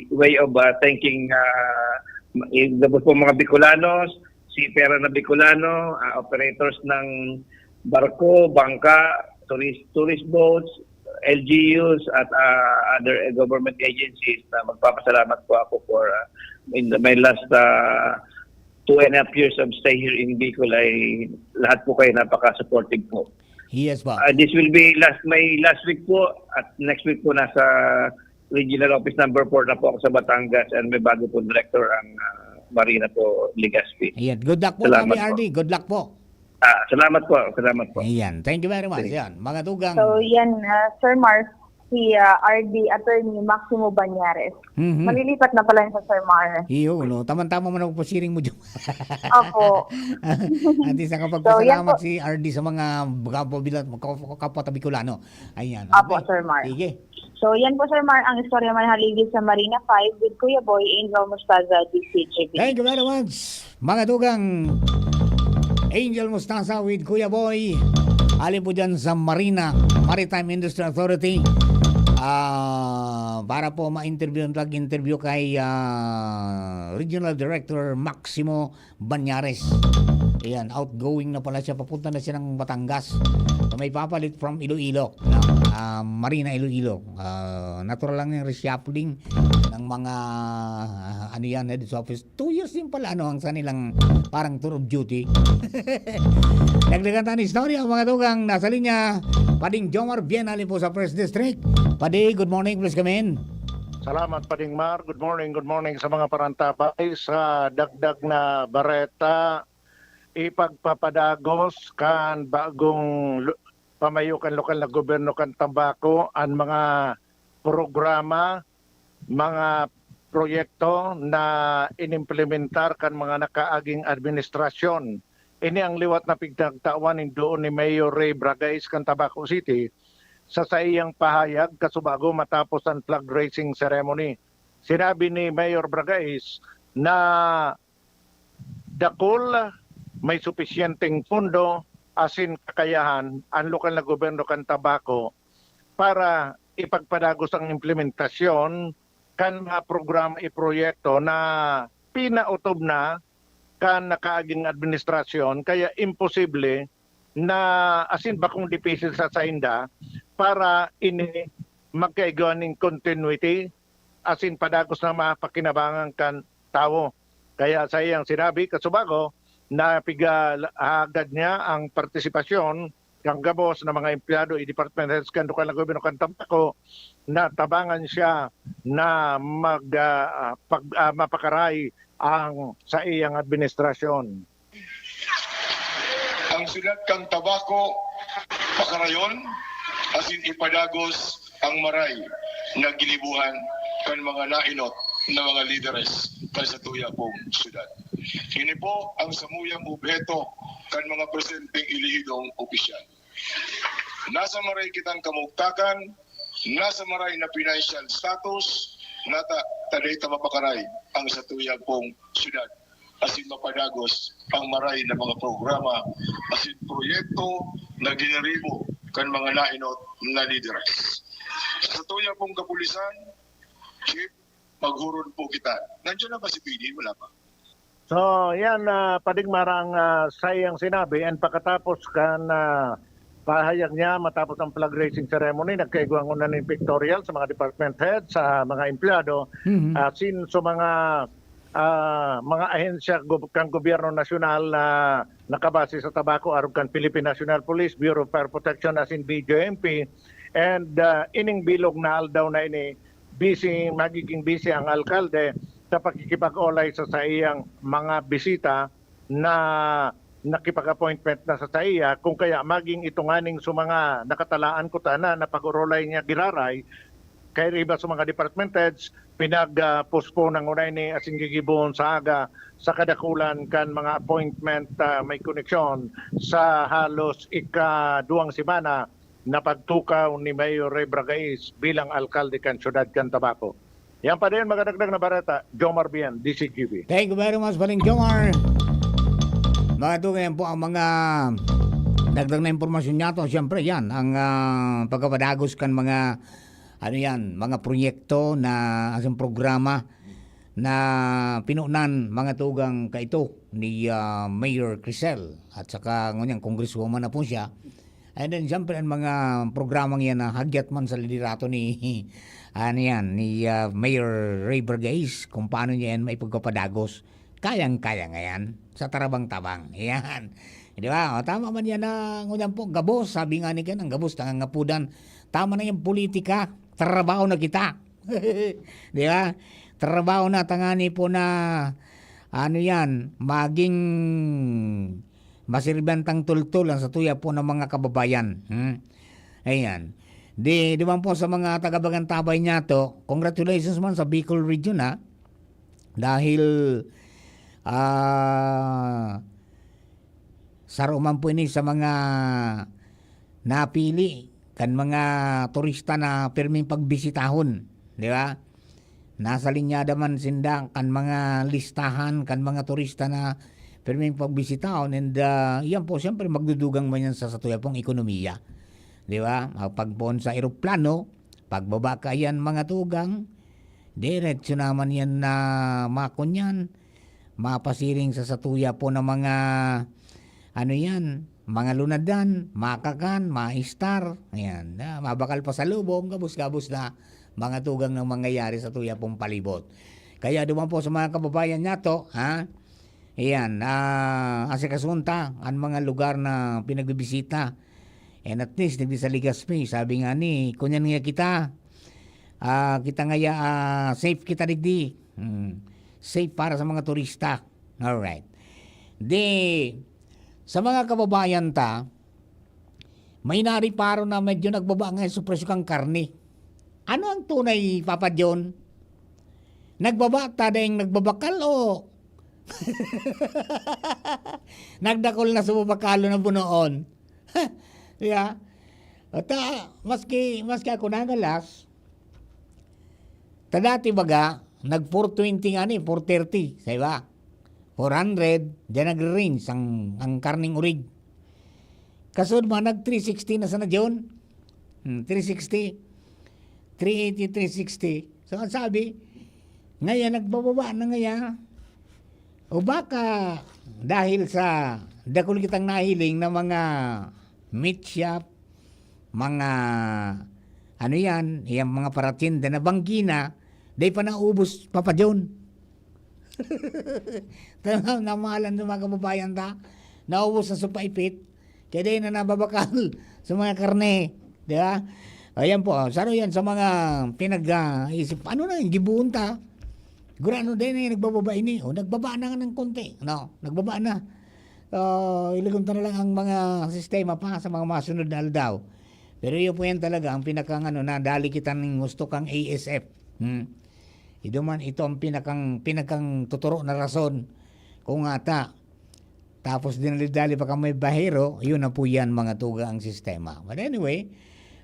way of, ah, thanking, ah, ma-, eh, tapos po mga Bicolanos, seafarer na Bicolano, ah, operators ng barko, bangka, tourist, tourist boats, L G Us, at, ah, other government agencies na magpapasalamat po ako for, ah, in the, my last, ah, two and a half years of stay here in Bicol ay lahat po kayo napaka-supportive po. Yes po. Ah, this will be last, my last week po, at next week po nasa Regional Office Number Four na po ako sa Batangas and may bago po director ang, ah, Marina po, Legazpi. Ayan. Good luck po, Salamat Kami po. R D. Good luck po. Ah, salamat po. Salamat po. Ayan. Thank you very much. Sige. Ayan. Mga tugang. So, yan, ah, Sir Mar, si, ah, R D Attorney Maximo Banyares. Mhm. Malilipat na pala yun sa Sir Mar. Iyo, no? Tamang-tama man ako pasiring mo dyan. Opo. At isa So, yan kapagpasalamat po. si R D sa mga kapwa Bila-, kapwa, kapwa Bicolano. Ayan. Opo, Okay. Sir Mar. Sige. So, yan po, Sir Mar, ang istorya man haligi sa Marina Five with Kuya Boy, Angel Mostaza, D C J B. Thank you very much, mga tugang. Angel Mostaza with Kuya Boy. Alin po dyan sa Marina, Maritime Industry Authority. Ah, para po ma-interview, mag-interview kay, ah, Regional Director Maximo Banyares. Ayan, outgoing na pala siya. Papunta na siya ng Batangas. So, may papalit from Iloilo. No? Ah, Marina, Iloilo. Ah, natural lang yung reshuffling ng mga, ah, ano yan, head office. Two years din pala, ano, ang sa nilang parang tour of duty. Dagdagan tayo ng istorya, mga tugang. Nasa linya, Pading Jomar Bien, alin po sa First District. Padi, good morning, please come in. Salamat, Pading Mar. Good morning, good morning sa mga parantabay. Sa dagdag na bareta, ipagpapadagos kan bagong lu-, pamayo kan lokal na gobyerno kan Tabaco an mga programa, mga proyekto na inimplementar kan mga nakaaging administrasyon. Ini ang liwat na pinagtawan nin doon ni Mayor Ray Bragais kan Tabaco City sa saiyang pahayag kasubago matapos an flag raising ceremony. Sinabi ni Mayor Bragais na dakul, may supisyenteng pondo asin kakayahan an lokal na gobyerno kan Tabaco para ipagpadagos ang implementasyon kan mga programa y proyekto na pinautob na kan nakaaging administrasyon, kaya imposible na, asin bakong dipisil sa sainda para ini magkaigwa nin continuity asin padagos na mapakinabangan kan tawo. Kaya sa iyang sinabi, kasubago, napigahagad niya ang partisipasyon kan gabos na mga empleyado y department heads kan lokal na gobyerno kan Tabaco na tabangan siya na mag, ah, pag, ah, mapakaray ang sa iyang administrasyon. Ang syudad kan Tabaco pakarayon asin ipadagos ang maray na ginibohan kan mga naenot na mga lideres kan satuya pong syudad. Ini po ang samuyang obheto kan mga presenteng elehidong opisyal. Nasa maray kitang kamugtakan, nasa maray na financial status, nata, ta dai ta mapakaray ang satuya pong syudad asin mapadagos ang maray na mga programa asin proyekto na giniribo kan mga naenot nalideras. Sa tuya pong kapulisan, Chief, maghuron po kita. Nandiyan na ba si P D? Wala pa. So, yan, uh, padigmara ang uh, sayang sinabi, and pakatapos kan uh, pahayag niya matapos ang flag raising ceremony, nagkaigwa nguna nin pictorial sa mga department head, sa mga empleyado, Mhm. asin sa mga ah, mga ahensya gob- kan gobyerno nasyonal na nakabase sa Tabaco, arog kan Philippine National Police, Bureau of Fire Protection, asin B J M P. And ah, ining bilog na aldaw na ini, busy, magiging busy ang alkalde sa pakikipag-olay sa saiyang mga bisita na nakipag-appointment na sa saiya, kung kaya maging ito nganing sa mga nakatalaan ko tana na pag-orolay niya giraray, kay riba sa mga department heads, pinag-postpone ang unay ni asin gigibohon sa aga sa kadakulan kan mga appointment ah, may koneksyon sa halos ika-duwang semana na pagtukaw ni Mayor Ray Bragais bilang alkalde kan siyudad kan Tabaco. Yan pa din, magadagdag na bareta, Jomar Bien, D C G B. Thank you very much, Baling Jomar. Mga tugang, yan po ang mga dagdag na impormasyon niya to. Siyempre, yan, ang ah, pagkapadagos kan mga, ano yan, mga proyekto na, asin programa na pinunan mga tugang kaito ni ah, Mayor Crisel at saka ngunyan congresswoman na po siya. And then, siyempre, ang mga programang yan na hagyat man sa liderato ni, ano yan, ni ah, Mayor Ray Bergais, kung paano niya yan maipagpapadagos. Kayang-kaya nga yan sa tarabang-tabang. Yan. Di ba? O, tama man yan na, ngunyan po, gabos. Sabi nga ni Ken, ang gabos, nangangapudan. Tama na yung politika. Trabaho na kita. Di ba? Trabaho na, tangani po na, ano yan, maging masirban tang tultol ang satuya po ng mga kababayan. Hmm? Ayan. Di, di man po sa mga taga-Bagantabay niya to, congratulations man sa Bicol Region, ha. Dahil ah saro man po ini sa mga napili kan mga turista na pirming pagbisitahon, di ba? Nasa linyada man sinda kan mga listahan kan mga turista na pirming pagbisitahon, and ah, yan po, siyempre, magdudugang man yan sa satuya pong ekonomiya. Di ba? Pagpoon sa eroplano, pagbaba ka yan, mga tugang, diretso naman yan na makunyan, mapasiring sa satuya po ng mga, ano yan, mga lunadan, makakan, maistar, ayan, na, mabakal pa sa lubong, gabos-gabos na mga tugang ng mangyayari sa tuya pong palibot. Kaya duman po sa mga kababayan nato, ha? Ayan, ah, asikasunta ang mga lugar na pinagbibisita. And at least, digdi sa Legazpi, sabi nga ni, kunyan nga kita, ah, kita ngaya, ah, safe kita digdi. Hmm. Safe para sa mga turista. Alright. Di, sa mga kababayan ta, may nariparo na medyo nagbaba nga sa presyo kang karne. Ano ang tunay, Papa John? Nagbaba ta dahil nagbabakal o nagdakol na sa babakalo na bunoon? Yeah. At ah, maski, maski ako nagalas, ta dati baga, nag four twenty nga ni, four thirty, sa iba. Four hundred, diyan nagre-range ang, ang karning urig. Kasunod mo, nag three sixty na sana, John. Hmm, three sixty. Three eighty, three sixty. So, ang sabi, ngayon, nagbababa na ngaya. O baka, dahil sa dakul kitang nahiling na mga meat shop, mga, ano yan, yung mga paratinda na banggi na, di pa naubos, Papa John. Talagang namahalan ng mga kababayan ta, naubos na sa paipit, kaya di na nababakal sa mga karne, di ba? Ayan po, saro yan sa mga pinag-isip, ano na yung gibuon ta? Siguro ano din eh, nagbababa ini, o nagbaba na nga ng konti, no? Nagbaba na. So, ilagon ta na lang ang mga sistema pa sa mga masunod na aldaw. Pero yun po yan talaga ang pinakang ano, na dali kita ning gusto kang A S F. Hmm. Ito man, ito ang pinakang, pinakang tuturo na rason kung ata. Tapos dinali-dali pa kang may bahero, yun na po yan, mga tuga ang sistema. But anyway,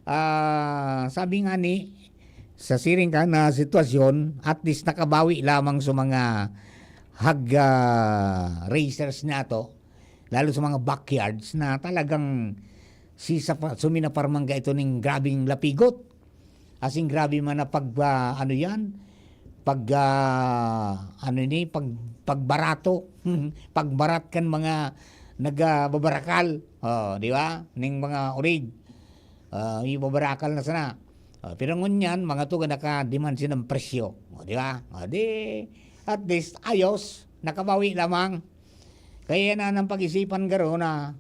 ah, sabi nga ni, sa siring ka na sitwasyon, at least nakabawi lamang sa mga hag ah, racers nato, lalo sa mga backyards na talagang si sa pa-, suminapar man ka ito ning grabing lapigot. As in, grabe man na pag, ah, ano yan, pag, ah, ano ni, pag, pagbarato, pagbarat kan mga nagbabarakal, oh, di ba? Ning mga orig, ah, ibabarakal na sana. Ah, pero ngunyan, mga tugang naka-demand siya ng presyo, oh, di ba? Oh, di, at least, ayos, nakabawi lamang. Kaya na nang pag-isipan garo na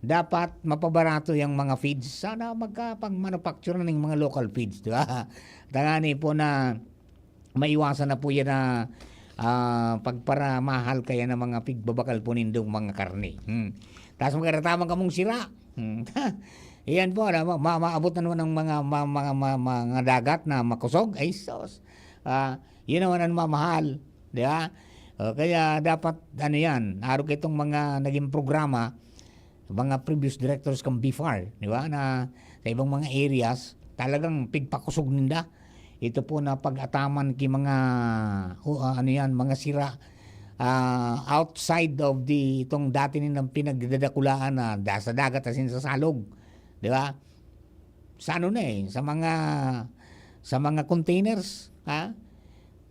dapat mapabarato yang mga feeds. Sana magkapag-manufacture na ning mga local feeds, di ba? Tangani po na maiwasan na po yan na, ah, pagparamahal kaya ng mga pigbabakal po nindong mga karne. Hmm. Tapos magkataman kamong sira. Hmm. Iyan po, alam mo, ma-, maabot na naman ang mga, ma-, mga, ma-, mga dagat na makusog. Ay, sus. Ah, yun naman ang mamahal. Di ba? O, kaya dapat, ano yan, arog itong mga naging programa, mga previous directors kan BFAR, di ba, na sa ibang mga areas, talagang pigpakosog ninda. Ito po na pag-ataman ki mga, o, ah, ano yan, mga sira, ah, outside of the, itong dati nilang pinagdadakulaan na da-, sa dagat asin sa salog, di ba? Sa ano na eh, sa mga, sa mga containers, ha?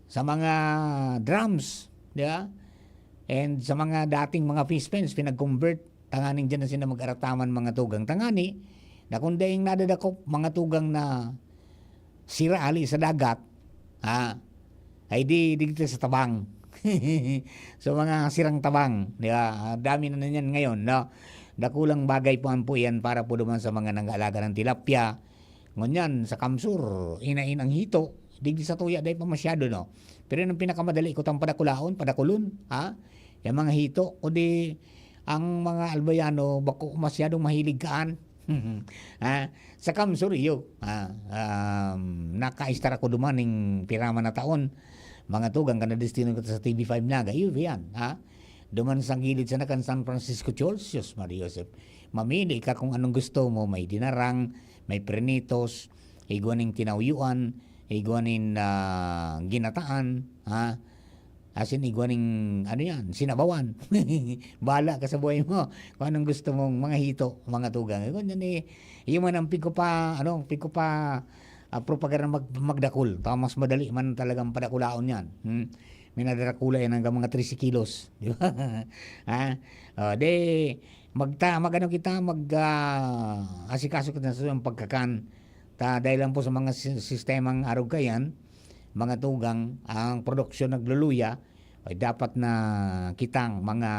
Sa mga drums, di ba? And sa mga dating mga fish pens, pinag-convert, tanganing dyan na sila mag-arataman, mga tugang. Tangani, na kung daing nadadakop, mga tugang na sira ali sa dagat, ha? Ay di, di kita sa tabang. So, mga sirang tabang, di ba? Ah, dami na niyan ngayon, no? Dakulang bagay po ang po yan para po naman sa mga nag-aalaga ng tilapia. Ngunyan, sa Kamsur, inain ang hito. Digdi sa tuya, dahil pa masyado, no? Pero yung pinakamadali, kutang padakulaon, padakulon, ha? Yung mga hito, kundi ang mga Albayano, bako masyadong mahilig kaan. Ha? Sa Kamsur, iyo, ha? Um, nakaistar ako duman ning piraman na taon. Mga tugang, kan nadestino kita sa T V five Naga, iyo, yan, ha? Duman sa gilid sana kan San Francisco Church, Diyos, Maria Joseph. Mamili ka kung anong gusto mo, may dinarang, may prenitos, igwa ning tinauyuan, igwa nin, ah, ginataan, ha? As in, igwa ning, ano yan, sinabawan. Bahala ka sa buhay mo kung anong gusto mong mga hito, mga tugang. Kung yan eh, yung man ang pigko pa, ano, pigko pa, ah, propaganda mag-, magdakul. Ta-, mas madali man talagang padakulaon yan. Hmm? Minadrakula yan hanggang mga trese kilos. Di ba? Ha? O, di, magta-, mag-ano kita, mag, ah, asikaso kita sa iyang pagkakan. Ta, dahil lang po sa mga si-, sistemang arog kayan, mga tugang, ang produksyon nagluluya, ay dapat na kitang mga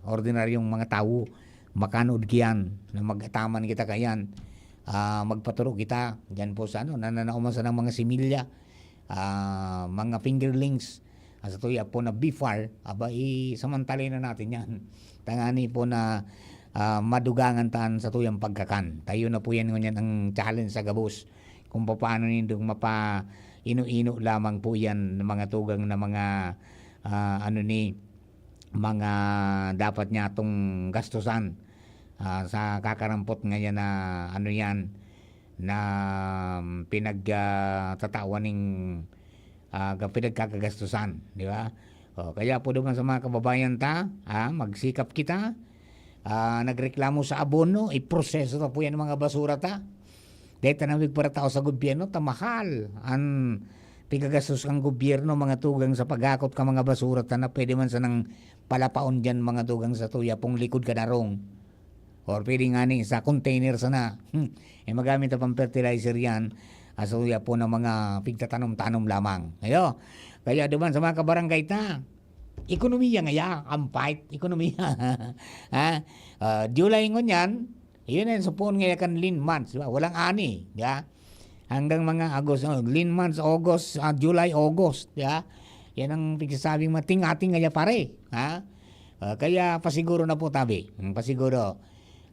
ordinaryong mga tawo, makanood kiyan, na mag-ataman kita kayan. Ah, magpaturo kita, dyan po sa ano, nananao man sanang mga similya, ah, mga fingerlings, ah, sa tuya po na BFAR, aba, isamantalay na natin yan. Tangani po na, ah, madugangan taan sa tuyang pagkakan. Tayo na po yan ngunyan ang challenge sa gabos. Kung papaano nindong mapa-ino-ino lamang po yan, mga tugang na mga, ah, ano ni, mga dapat niya itong gastusan, ah, sa kakarampot ngayon na ano yan, na, um, pinag, ah, tatawan ning, ah, ga-, pinagkakagastusan, di ba? O, kaya po naman sa mga kababayan ta, ah, magsikap kita, ah, nagreklamo sa abono, iproseso ta po yan mga basura ta. Dahil ta namig para tao sa gobyerno, ta mahal an pigagastos kan gobyerno, mga tugang sa paghakot ka mga basura ta na pwede man sanang palapaon dyan, mga tugang sa tuya pong likod ka darong. Or pwede nga ni sa container sana. Hmm. Eh, magamit na pang fertilizer yan. Aso ya po ng mga pigtatanom-tanom lamang. Ayo. Kaya duman sa mga kabarangay ta, ekonomiya nga ya, ang fight, ekonomiya. Ha? Ah, July ngunyan, yun ang supon nga kan lean months, di ba? Walang ani, di ba? Hanggang mga August, oh, lean months, August, ah, July, August, di ba? Yan ang pigsasabing mating-ating nga ya, pare, ha? Ah, kaya pasiguro na po, tabi. Hmm, pasiguro.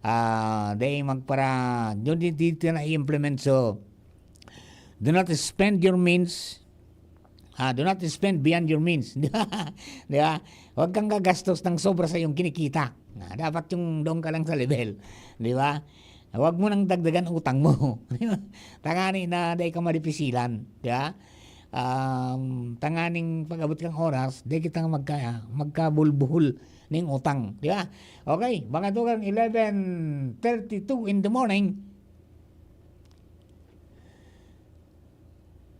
Ah, dahil magpara-, yun di-, dito na i-implement. So, do not spend your means. Ah, do not spend beyond your means. Di ba? Di ba? Huwag kang gagastos ng sobra sa iyong kinikita. Ah, dapat yung doon ka lang sa level. Di ba? Huwag mo nang dagdagan utang mo. Di ba? Tangani na dahil ka madipisilan. Di ba? Um, tanganing pag-abot kang oras, di kita magka-, magkabulbuhol. ning utang, di ba? Okay, mga dugang eleven thirty-two in the morning.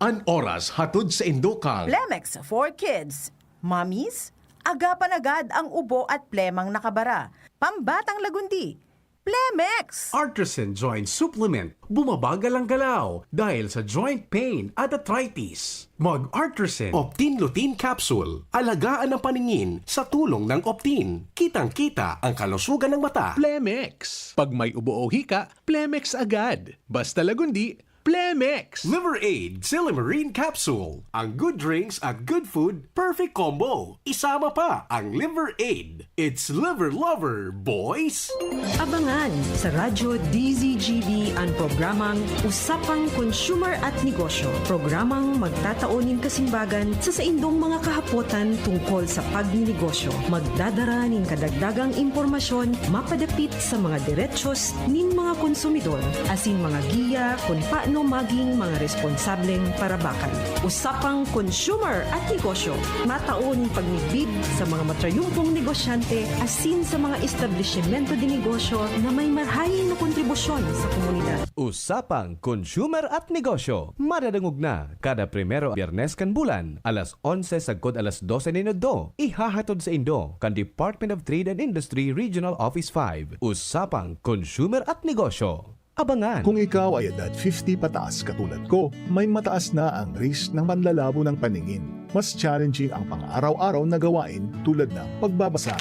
An oras hatod sa Indokang. Plemex for Kids. Mommies, agapan agad ang ubo at plemang nakabara. Pambatang lagundi. Plemex! Artisan Joint Supplement. Bumabagal ang galaw dahil sa joint pain at arthritis. Mag Artisan Optin Lutein Capsule. Alagaan ang paningin sa tulong ng Optin. Kitang-kita ang kalusugan ng mata. Plemex. Pag may ubo o hika, Plemex agad. Basta lagundi, Plemex! Liver Aid, Silymarin Capsule. Ang good drinks at good food, perfect combo. Isama pa ang Liver Aid. It's Liver Lover, boys! Abangan sa Radyo D Z G B an programang Usapang Consumer at Negosyo. Programang magtatao nin kasimbagan sa saindong mga kahapotan tungkol sa pagninegosyo. Magdadara nin kadagdagang impormasyon mapadapit sa mga derechos nin mga konsumidor asin mga giya kun paano maging mga responsableng parabakan. Usapang Consumer at Negosyo, matao nin pagmidbid sa mga matrayumpong negosyante asin sa mga establisimento de negosyo na may marhay na kontribusyon sa komunidad. Usapang Consumer at Negosyo, madadangog na kada primero Biyernes kan bulan, alas onse sagkod alas dose nin udto. Ihahatod saindo kan Department of Trade and Industry Regional Office five. Usapang Consumer at Negosyo. Abangan! Kung ikaw ay edad fifty pataas katulad ko, may mataas na ang risk ng panlalabo ng paningin. Mas challenging ang pang-araw-araw na gawain tulad ng pagbabasa,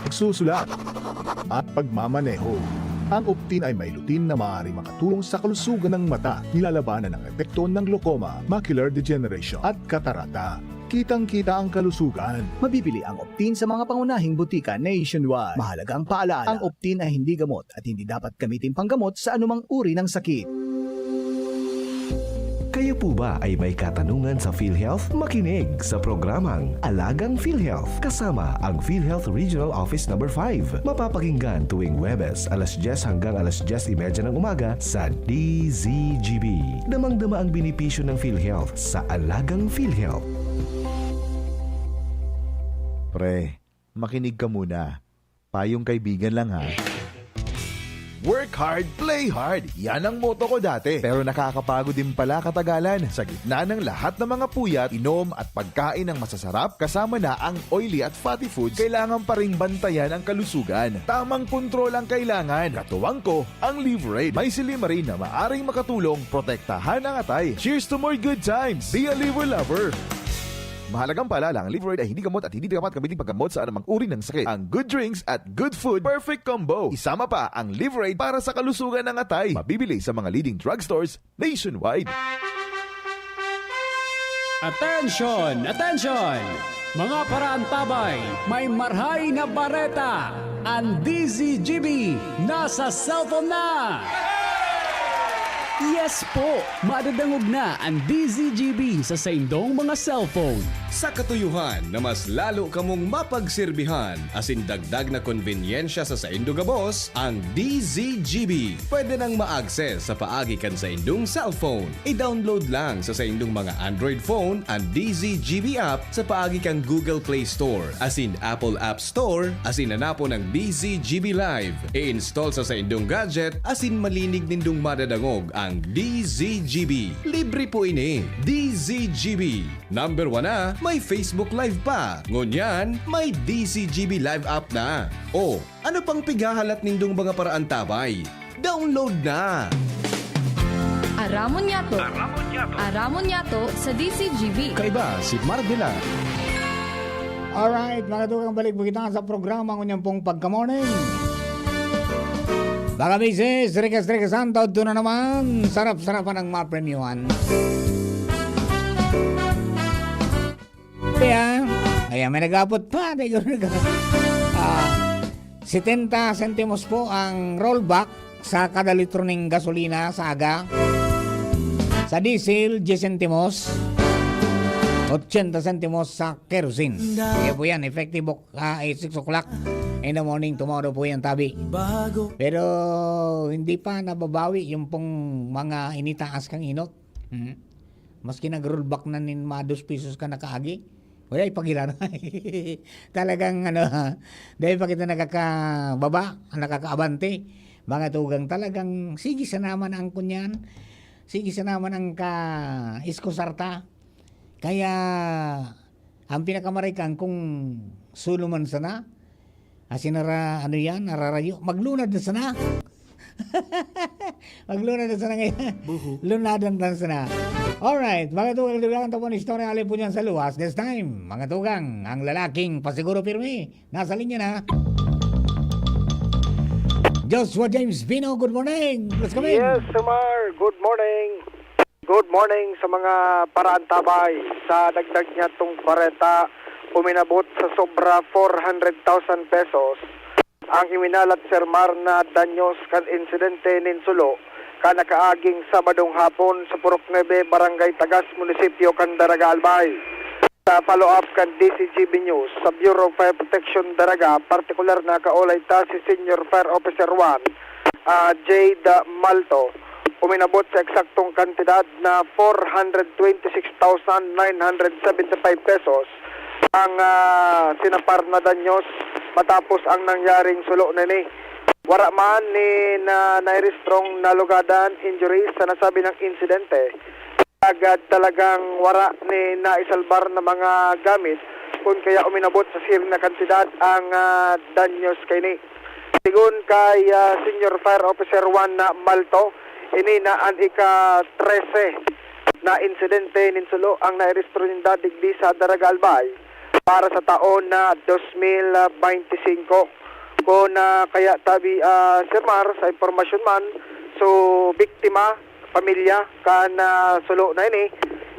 pagsusulat, at pagmamaneho. Ang Optin ay may lutein na maaaring makatulong sa kalusugan ng mata, nilalabanan ang epekto ng glaucoma, macular degeneration, at katarata. Kitang-kita ang kalusugan. Mabibili ang Optin sa mga pangunahing butika nationwide. Mahalagang paalala, ang Optin ay hindi gamot at hindi dapat gamitin panggamot sa anumang uri ng sakit. Kayo po ba ay may katanungan sa PhilHealth? Makinig sa programang Alagang PhilHealth kasama ang PhilHealth Regional Office Number five. Mapapakinggan tuwing Huwebes, alas dyes hanggang alas dyes y media ng umaga sa D Z G B. Damang-dama ang benepisyo ng PhilHealth sa Alagang PhilHealth. Pre, makinig ka muna. Payong kaibigan lang ha. Work hard, play hard. Yan ang motto ko dati. Pero nakakapagod din pala katagalan. Sa gitna ng lahat ng mga puyat, inom at pagkain ng masasarap, kasama na ang oily at fatty foods, kailangan pa ring bantayan ang kalusugan. Tamang kontrol ang kailangan. Katuwang ko, ang Liverade. May silymarin na maaring makatulong protektahan ang atay. Cheers to more good times! Be a Liver Lover! Mahalagang paalala, ang Liverade ay hindi gamot at hindi dapat gamitin paggamot sa anumang uri ng sakit. Ang good drinks at good food, perfect combo. Isama pa ang Liverade para sa kalusugan ng atay. Mabibili sa mga leading drugstores nationwide. Attention! Attention! Mga paraantabay, may marhay na bareta! Ang D Z G B nasa cellphone na! Yes po! Madadangog na ang D Z G B sa saindong mga cellphone. Sa katuyuhan na mas lalo kamong mapagserbihan, asin dagdag na konbenyensya sa saindo gabos, ang D Z G B pwede nang ma-access sa paagi kan saindong cellphone. I-download lang sa saindong mga Android phone ang D Z G B app sa paagi kan Google Play Store asin Apple App Store asin hanapon ang D Z G B Live. I-install sa saindong gadget asin malinig nindong madadangog ang D Z G B. Libre po ini. D Z G B. Number one na, may Facebook Live pa. Ngunyan, may D Z G B Live app na. O, ano pang pighahalat nindong mga paraantabay? Download na! Aramon yato. Aramon yato sa D Z G B. Kaiba si Mardila. Alright, mga dugang, balik po kita sa programa ngunyan pong pagka-morning. Mga misis, rikas-rikasan, todo na naman. Sarap-sarapan ang mga premyuhan. Kaya, kaya may nag-aabot pa. Tayo nag- ah, setenta sentimos po ang rollback sa kada litro ng gasolina sa aga. Sa diesel, diyes sentimos. Ochenta sentimos sa kerosene. Kaya po yan, effective ah, eh, six o'clock in the morning tomorrow po yan, tabi. Pero hindi pa nababawi yung pong mga initaas kang inot. Hmm. Maski nag-rollback na nin mga dos pesos ka nakaagi, Wala ipagiran. Talagang ano, dahil pa kita nakakababa, nakakaabante, mga tugang, talagang sige sana man ang kunyan, sige sana man ang ka-, iskusar ta. Kaya, ang pinakamarikang kung sulo man sana, asin nara-, ano yan, nararayo, maglunad na sana. Maglunad na sana ngayon. Buhu. Lunadan na sana. Alright, mga tugang, dugang tapon istorya, alin po niyan sa luwas. This time, mga tugang, ang lalaking pasiguro pirmi, nasa linya na. Joshua James Vino, good morning. Let's come in. Yes, Sir Mar. Good morning. Good morning sa mga paraantabay. Sa dagdag niya tong kwarenta, uminabot sa sobra four hundred thousand pesos ang iminalat, Sir Mar, na danyos kan insidente nin sulo kan nakaaging Sabadong hapon sa Purok Nuebe, Barangay Tagas, Munisipyo kan Daraga, Albay. Sa follow-up kan D C G B News, sa Bureau of Fire Protection Daraga, partikular na kaulay ta si Senior Fire Officer one, ah, Jade Malto. Uminabot sa eksaktong kantidad na four hundred twenty six thousand nine hundred seventy five pesos ang, ah, sinapar na danyos matapos ang nangyaring sulo na ini. Wara man ni na nairehistrong nalugadan, injuries sa nasabi ng insidente. Agad talagang wara ni naisalbar na mga gamit, kun kaya uminabot sa siring na kantidad ang, ah, danyos kaini. Sigon kay, ah, Senior Fire Officer one na Malto, ini na an ika-trese na insidente nin sulo ang nairehistro ninda digdi sa Daraga, Albay para sa taon na dos mil bente singko. Kun, ah, kaya tabi, ah, Sir Mar, sa impormasyon man, so, biktima, pamilya kan, ah, sulo na ini,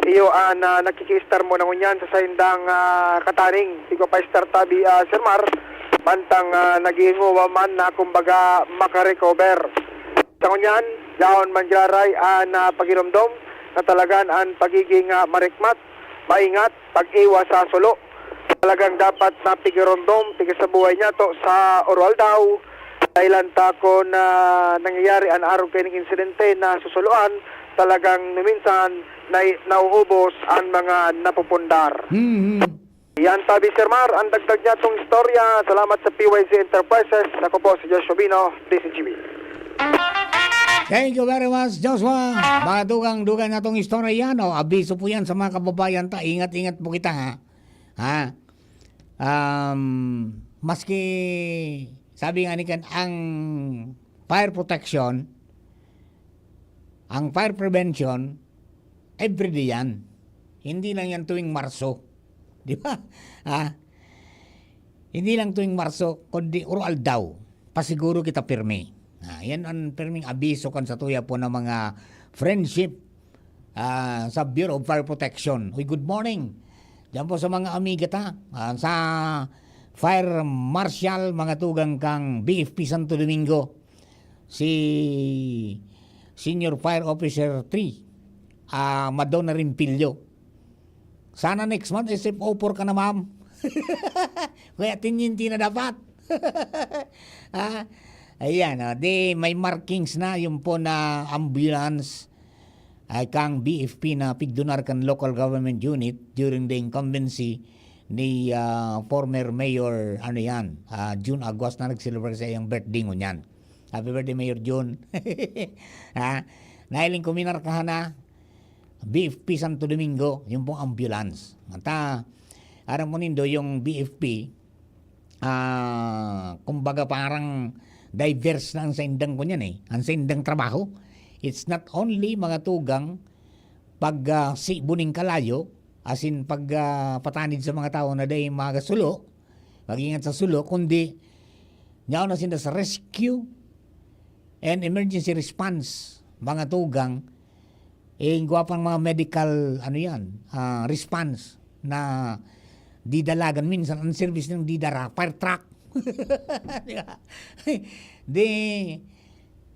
iyo an, ah, nakikiistar mo na ngunyan sa saindang, ah, kataning. Igwa pa istar tabi, ah, Sir Mar, mantang, ah, naghihingowa man na kumbaga makarecover. Sa ngunyan, yaon man giraray an, ah, pagiromdom na talagan an pagiging, ah, marikmat, maingat, pag-iwas sa sulo. Talagang dapat na pigiromdom, pigasabuhay niyato sa Oroaldaw, dahilan ta kun, ah, nangyayari an arog kaining insidente na susuloan, talagang numinsan na nauubos an mga napupundar. Mhm. Yan tabi, Sir Mar, ang dagdag niya tong istorya. Salamat sa P Y Z Enterprises. Ako po si Joshua Bino, D C G B. Thank you very much, Joshua. Mga tugang, dugang na tong istorya yan. O, abiso po yan sa mga kababayan ta. Ingat-ingat po kita, ha? Ha? Um, maski, sabi nga ni Ken, ang fire protection, ang fire prevention, everyday yan. Hindi lang yan tuwing Marso. Di ba? Ha? Hindi lang tuwing Marso, kundi uro-aldaw. Pasiguro kita pirmi. Ah, yan ang pirming abiso kan satuya po ng mga friendship, ah, sa Bureau of Fire Protection. Uy, good morning. Diyan po sa mga amiga ta, ah, sa Fire Marshal, mga tugang kang B F P Santo Domingo, si Senior Fire Officer three, ah, Madonna Rimpillo. Sana next month, S F O four ka na, ma'am. Kaya tinyinti na dapat. Ah, ayan, ah, di may markings na yung po na ambulance ay kang B F P na pigdunar kan local government unit during the incumbency ni, ah, former Mayor, ano yan, ah, Jun Aguas na nag-celebrate sa iyang birthday ngunyan. Happy birthday, Mayor Jun. Ha? Nahiling kuminar ka na, B F P Santo Domingo, yung pong ambulance. At, ah, aram mo nindo, yung B F P, ah, kumbaga parang diverse na ang saindang kunyan eh. Ang saindang trabaho. It's not only mga tugang pag, ah, sibo ning kalayo, as in pag, ah, patanid sa mga tao na dai magasulo, mag-ingat sa sulo, kundi nyaon na sinda sa rescue and emergency response, mga tugang, eh, gwapang mga medical, ano yan, ah, response na didalagan. Minsan, ang service ng didara, fire truck. Di ba? Di,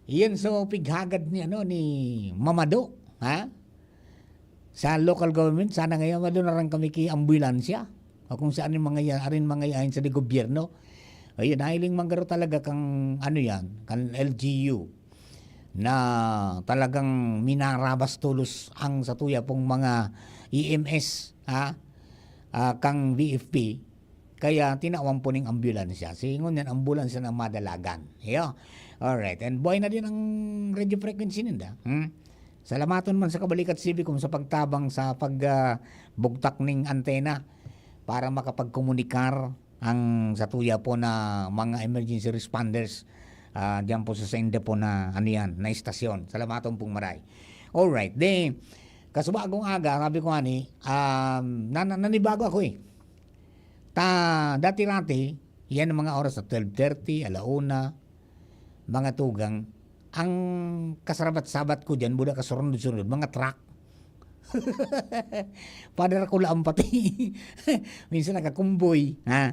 yan so pighagad ni, ano, ni Mamado, ha? Sa local government, sana ngayon, madunaran kami ki ambulansya. O kung saan yung mga yan, arin mga yan sa di gobyerno. Ayun, nahiling manggaro talaga kang, ano yan, kan L G U, na talagang minarabas tulos ang satuya pong mga E M S, ha? ah, kang V F P. Kaya tinawan po ning ambulansya. Silingon niyan, ambulansya na madalagan. Iyo. Alright. And buhay na din ang radio frequency ninda. Hmm? Salamaton man sa Kabalikat Civicom sa pagtabang sa pag, ah, bugtak ning antena para makapagkomunikar ang satuya po na mga emergency responders, ah, diyan po sa sainda po na, ano yan, na istasyon. Salamaton pong maray. Alright. Di, kasuba akong aga, sabi ko ani, um, na, na, nanibago ako eh. Ta, dati-rati, yan ang mga oras na twelve thirty, ala una, mga tugang, ang kasarabat-sabat ko diyan, buda kasurunod-surunod, mga truck. Padara ko lang pati. Minsan nakakumboy, ha?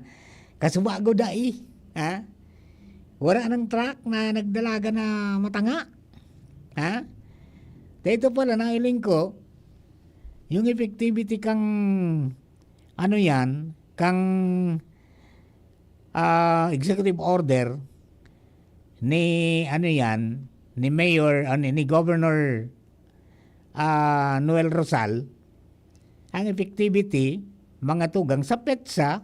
Kasuba ko dai, ha? Wala nang truck na nagdalaga na matanga. Ha? Dito pala, nailing ko, yung effectivity kang, ano yan, kang, ah, executive order ni, ano yan, ni Mayor, ano, ni Governor, ah, Noel Rosal, ang effectivity, mga tugang, sa petsa,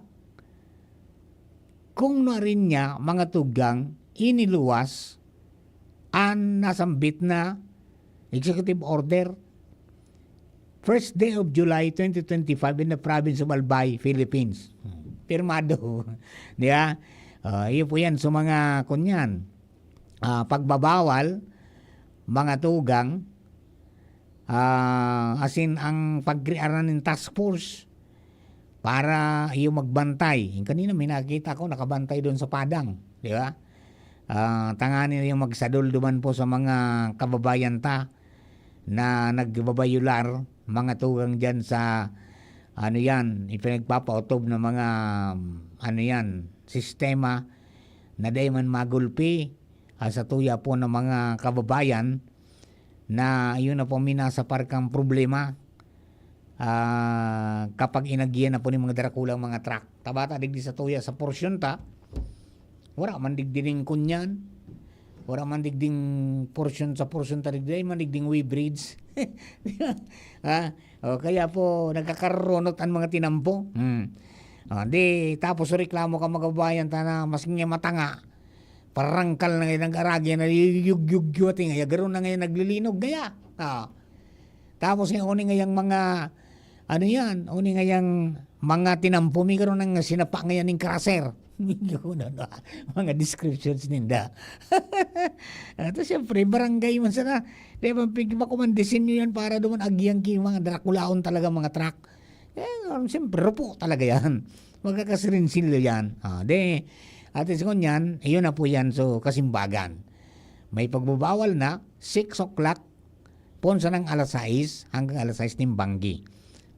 kung na rin niya, mga tugang, iniluwas an nasambit na executive order, first day of July twenty twenty-five in the province of Albay, Philippines. Pirmado. Di ba? Ah, iyo po yan. So, mga kunyan, ah, pagbabawal, mga tugang, ah, asin ang pagkrearan nin task force para iyo magbantay. Yung kanina may nakita ko, nakabantay doon sa padang, di ba? Ah, tanganing iyo magsadol duman po sa mga kababayan ta na nagbabayular, mga tugang diyan sa, ano yan, ipinagpapautob na mga, ano yan, sistema na dai man magulpi, ah, sa tuya po ng mga kababayan na yun na po minasa parkang problema, ah, kapag inagihan na po ni mga darakulang mga truck. Tabata digdi sa tuya sa porsyon ta, wala man digdi ning kunyan, wala man digding porsyon sa porsyon ta digdi, ay man digding weighbridge. Ha? O, kaya po nagkakaronot ang mga tinampo. Hmm. O, di, tapos reklamo ka, mga kababayan ta, na mas nga matanga, parangkal na ngayon ang aragi na yugyugyugyo, ating ngaya, garo na ngayon naglilinog, gaya. Ah. Tapos ngayon, uni ngayang mga, ano yan, uni ngayang mga tinampo, may garo nang sinapa ngayon ng crusher. Mga descriptions ninda. Ito, siyempre, barangay man sana. Di ba, pig-, bako man disenyo yan para duman agihan ki mga drakulaon talaga, mga truck. Eh, um, siyempre, rupo talaga yan. Magkakasirinsilyo yan. Ah, di, at least ngunyan, iyon na po yan. So, kasimbagan. May pagbabawal na, six o'clock, pon sanang alas sais hanggang alas sais nin banggi.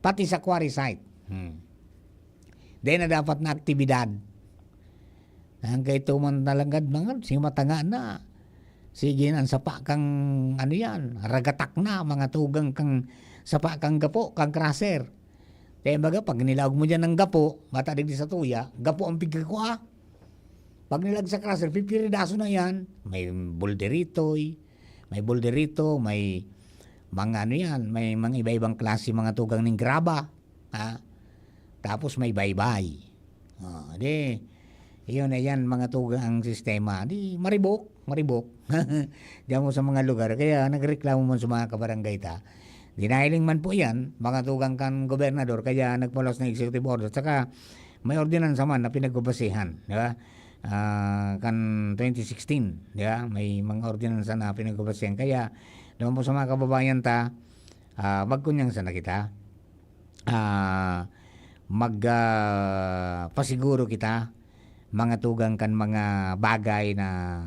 Pati sa quarry site. Hmm. Di na dapat na aktibidad. Ang kaito man talagad, mga, sige, matanga na. Sige, ang sapa kang, ano yan, ragatak na, mga tugang kang sapa kang gapo, kang crusher. Kaya baga, pag nilaog mo dyan ng gapo, bata digdi sa tuya, gapo ang pigkakua. Pag nilag sa crusher, pipiridaso na yan. May bulderitoy, may bulderito, may mga ano yan, may mga iba-ibang klase, mga tugang ning graba. Ha? Tapos may baybay. Oh, di, yun na yan, mga tugang ang sistema. Di, maribok, maribok. Diyan mo sa mga lugar. Kaya nagreklamo man sa mga kabarangay ta. Dinahiling man po yan, mga tugang kan gobernador, kaya nagpalos ng executive order. Saka may ordinansa man na pinagbabasehan, di ba? Ah, kan twenty sixteen, di ba? May mga ordinansa na pinagbabasehan. Kaya, naman po sa mga kababayan ta, ah, magkunyang sana kita. Ah, mag, ah, pasiguro kita, mga tugang kan mga bagay na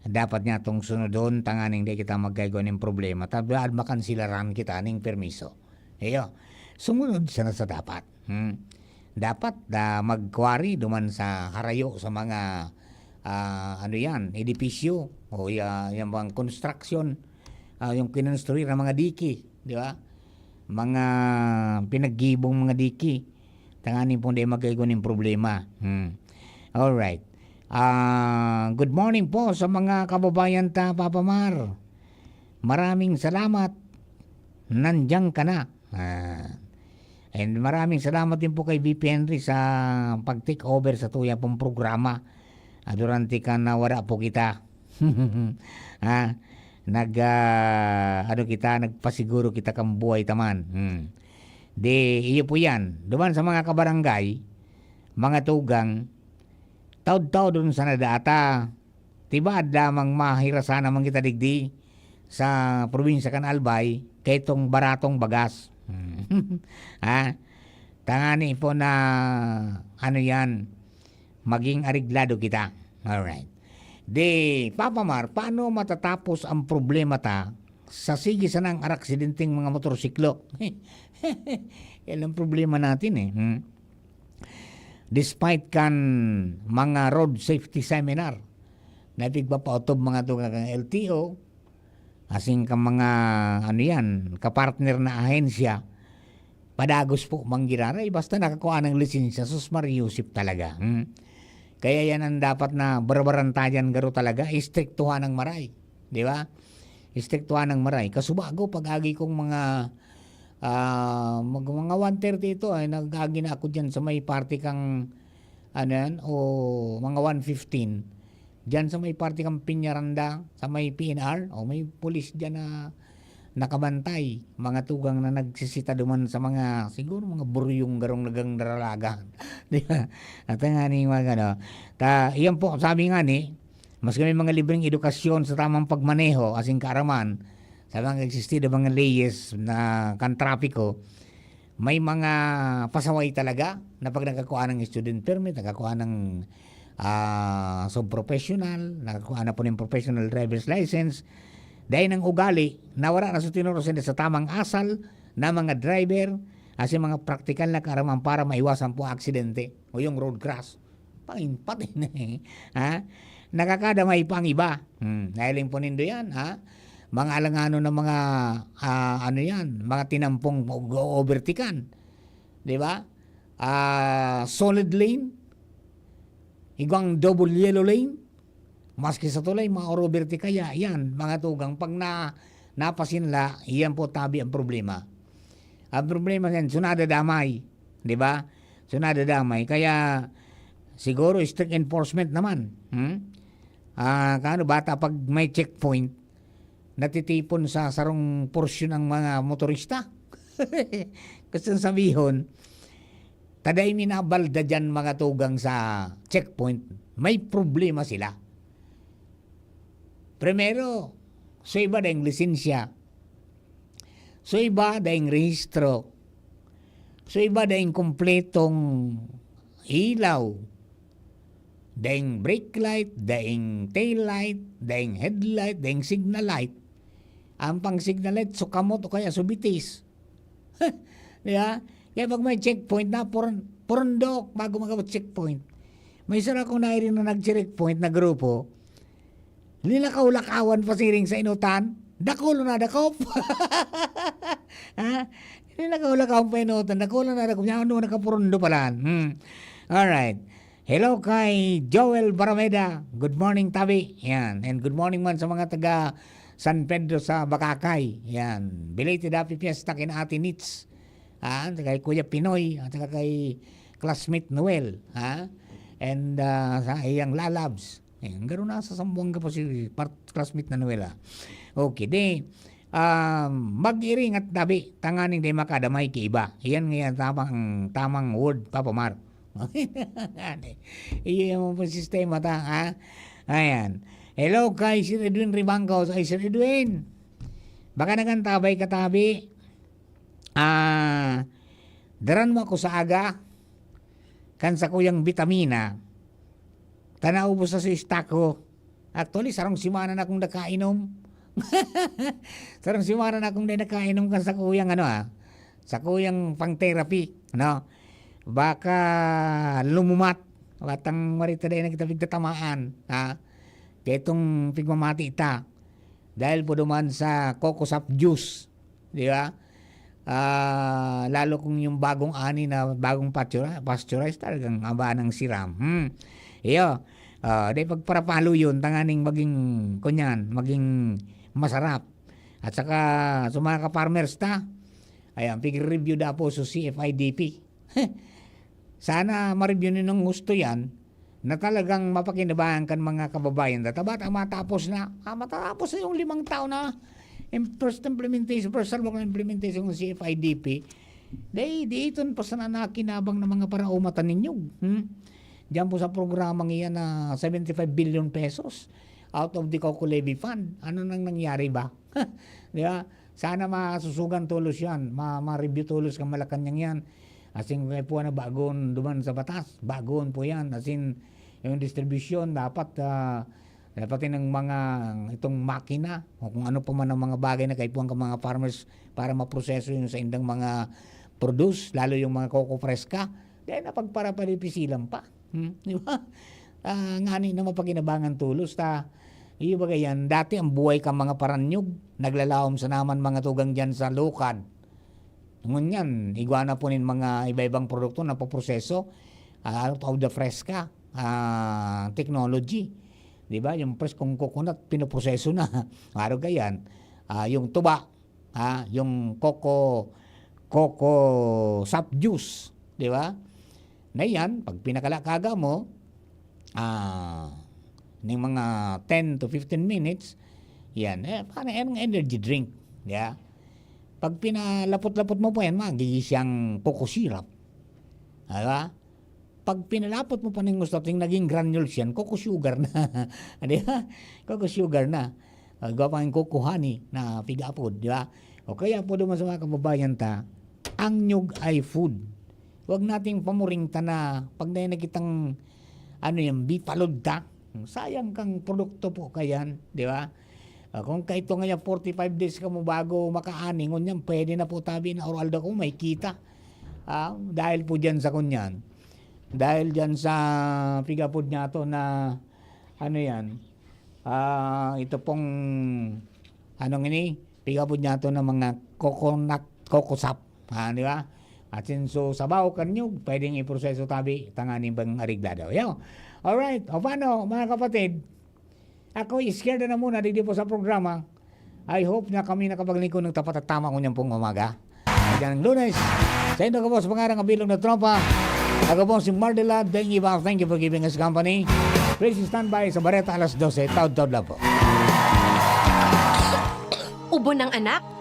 dapat niya tong sunodon, tanganing di kita magkaigwa ning problema. Tabi, makansilaran kita ning permiso. Iyo. Sumunod sana sa dapat. Hmm. Dapat na mag-quarry duman sa harayo sa mga, ah, ano yan, edipisyo o ya-, yung mga construction, ah, yung kinonstruir ng mga diki, di ba? Mga pinaggibong mga diki. Tanganing pong di magkaigwa ning problema. Hmm. Alright. Ah, good morning po sa mga kababayan ta, Papa Mar. Maraming salamat. Nandiyan ka na. Ah. And maraming salamat din po kay V P Henry sa pag-take over sa tuya pong programa. Ah, durante kan nawara po kita. Ha? Nag, ah, ano kita, nagpasiguro kita kan buhay ta man. Hmm. Di, iyo po yan. Duman sa mga kabarangay, mga tugang, taod-taod dun sa nadata. Tibaad lamang mahirasan naman kita digdi sa probinsya kan Albay, kaitong baratong bagas. Hmm. Ha? Tangani po na, ano yan, maging areglado kita. Alright. Di, Papa Mar, paano matatapos ang problema ta sa sige sanang araksidenteng mga motorsiklo? Yan ang problema natin eh. Hmm? Despite kan mga road safety seminar na pigpapautob mga tugang kan L T O, asin kan mga, ano yan, kapartner na ahensya, padagos po manggiraray, basta nakakuha ng lisensya, sus Maria Yusuf talaga. Hmm? Kaya yan ang dapat na barabarantayan garo talaga, istriktuhan ng maray. Di ba? Istriktuhan ng maray. Kasubago, pag-agi kong mga, ah, mag-, mga one thirty ito, ay nag-agi na ako dyan sa may parte kang, ano yan, o mga one fifteen. Dyan sa may parte kang Piñaranda, sa may P N R, o may pulis dyan na nakabantay. Mga tugang na nagsisita duman sa mga, siguro mga buryong garong nagang daralagan. Di ba? At ang aning mga ano. Ta, iyan po, sabi nga ni, mas kami mga libreng edukasyon sa tamang pagmaneho, asin kaaraman, sa mga existido mga leyes na kan trapiko, may mga pasaway talaga na pag nagkakuha ng student permit, nagkakuha ng, ah, sub-professional, nagkakuha na po ng professional driver's license, dahil ng ugali na wala na sa tinuro sila sa tamang asal na mga driver, asin mga praktikal na kaaraman para maiwasan po aksidente o yung road crash. Pain-, patay na eh. Ha? Nakakadamay pa ang iba. Hmm, nahiling po nindo yan, ha? Mga alanganon ng mga, ah, ano yan, mga tinampong mag-o-overtikan. Di ba? Ah, solid lane, igwang double yellow lane, maski sa tulay, mga overtake kaya, yan, mga tugang, pag na, napasin la, yan po tabi ang problema. Ang problema yan, sunada damay, di ba? Sunada damay, kaya siguro strict enforcement naman. Hmm? Ah, kano bata pag may checkpoint, natitipon sa sarong porsyon ang mga motorista. Gusto sabihon, taday minabalda dyan mga tugang sa checkpoint, may problema sila. Primero, so iba daing lisensya. So iba daing rehistro. So iba daing kompletong ilaw. Daing brake light, daing tail light, daing headlight, daing signal light. Ang pang signal light, so kamot o kaya so bitis. Di ba? Kaya pag may checkpoint na, purun-, purundok bago mag-abot checkpoint. May isa akong nairing na nag-checkpoint na grupo, linakaw-lakawan pasiring sa inutan, dakulo na dakop. Ha? Linakaw-lakawan pa inutan, dakulo na dakop. Yan, ano, nakapurundo pala. Hmm. Alright. Hello kay Joel Barameda. Good morning, Tabi. Yan. And good morning man sa mga taga San Pedro sa Bakakay. Yan. Belated happy fiesta kay Ate Nits. Ah, kay Kuya Pinoy, at saka kay classmate Noel, ha? And, ah, sa iyang lalabs. Eh, ang garo na sa Sambuanga pa si part-, classmate na Noel, ah. Okay, di, um, mag-iring at tabi, tanganing di makadamay ki iba. Iyan nga tamang, tamang word, Papa Mar. Iyo yung mga sistema ta, ha? Ayan. Hello kay Sir Edwin Ribangco. Ay, Sir Edwin, baka nagantabay katabi. Ah, daran mo ako sa aga, kan sakuyang bitamina, ta naubos na sa stock ko. Actually, sarong semana na akong nakainom. Sarong semana na akong di nakainom kan sakuyang ano, ah, sakuyang pang therapy, ano? Baka lumumat. Batang marita dai na kita pigtatamaan, ha? Kaya itong pigmamati ita, dahil po duman sa coco sap juice, di ba? Ah, lalo kung yung bagong ani na bagong pastura-, pasteurized, talagang haba ng siram. Hmm. Iyo. Ah, di pagparapalo yun, tanganing maging, kunyan, maging masarap. At saka, sa mga ka-farmers ta, Ayan, pig-review daw po sa C F I D P. Sana ma-review ninong husto yan, na talagang mapakinabangan kan mga kababayan. Data ba, ta matapos na? Ah, matapos na yung limang taon na im-, first implementation, first half ng implementation ng C F I D P. Dahil di iton pa sana nakinabang ng mga paraumatan ninyo. Hmm? Diyan po sa programang iyan na seventy-five billion pesos out of the Coco Levy Fund. Ano nang nangyari ba? Di ba? Sana masusugan tolos yan. Ma-, ma-review tolos kan Malacañang yan. Asin kaipuhan na bagon duman sa batas. Bagon po yan. Asin yung distribution dapat, ah, dapat ng mga itong makina o kung ano pa man ang mga bagay na kaipuhan ka mga farmers para maproseso yung sa indang mga produce, lalo yung mga coco fresca, dahil na pagparapalipisilan pa. Hmm? Di ba? Ah, ngani na mapakinabangan tolos ta. Iyo ba yan? Dati ang buhay ka mga paranyog, naglalaom sa naman mga tugang dyan sa lukad. Ngunyan, igwa na po nin mga iba-ibang produkto na poproseso, ah, out of the fresca, ah, technology. Di ba? Yung preskong coconut, pinoproseso na. Araw ka yan. Ah, yung tuba, ah, yung coco, coco sap juice. Di ba? Na yan, pag pinakalakaga mo, ah, ng mga ten to fifteen minutes, yan, eh, parang energy drink. Di ba? Pag pinalapot-lapot mo pa yan, magiging siyang coco syrup. Di ba? Pag pinalapot mo pa ng gusto, ting naging granules yan, coco sugar na. Di ba? Coco sugar na. Gawa pa ng coco honey na pigapod, di ba? O kaya po naman sa mga kababayan ta, ang nyug ay food. Huwag nating pamuring ta na pag na nakitang, ano yan, bipalod ta. Sayang kang produkto po kayan, di ba? Ah, kung kaito nga yan, forty-five days ka mo bago makaani, ngunyan pwede na po tabi na oral daw kung may kita. Ah, dahil po dyan sa kunyan. Dahil dyan sa pigapod niya to na, ano yan, ah, ito pong, anong ini, pigapod niya to ng mga coconut, coco sap. Ah, di ba? At since so, sabaw kan nyug, pwedeng iproseso tabi, tanganing bang ariglado. Yo. Alright. O paano, mga kapatid? Ako, scared na muna, digdi po sa programa. I hope na kami nakapaglingkod ng tapat at tama ngunyan pong umaga. Diyan ang Lunes. Sa inyo, ako po, sa pangarang kabilog na tropa. Ako po si Mardela Deng Iba. Thank you for giving us company. Please stand by sa Bareta alas dose. Taod-taod lang po. Ubo ng anak?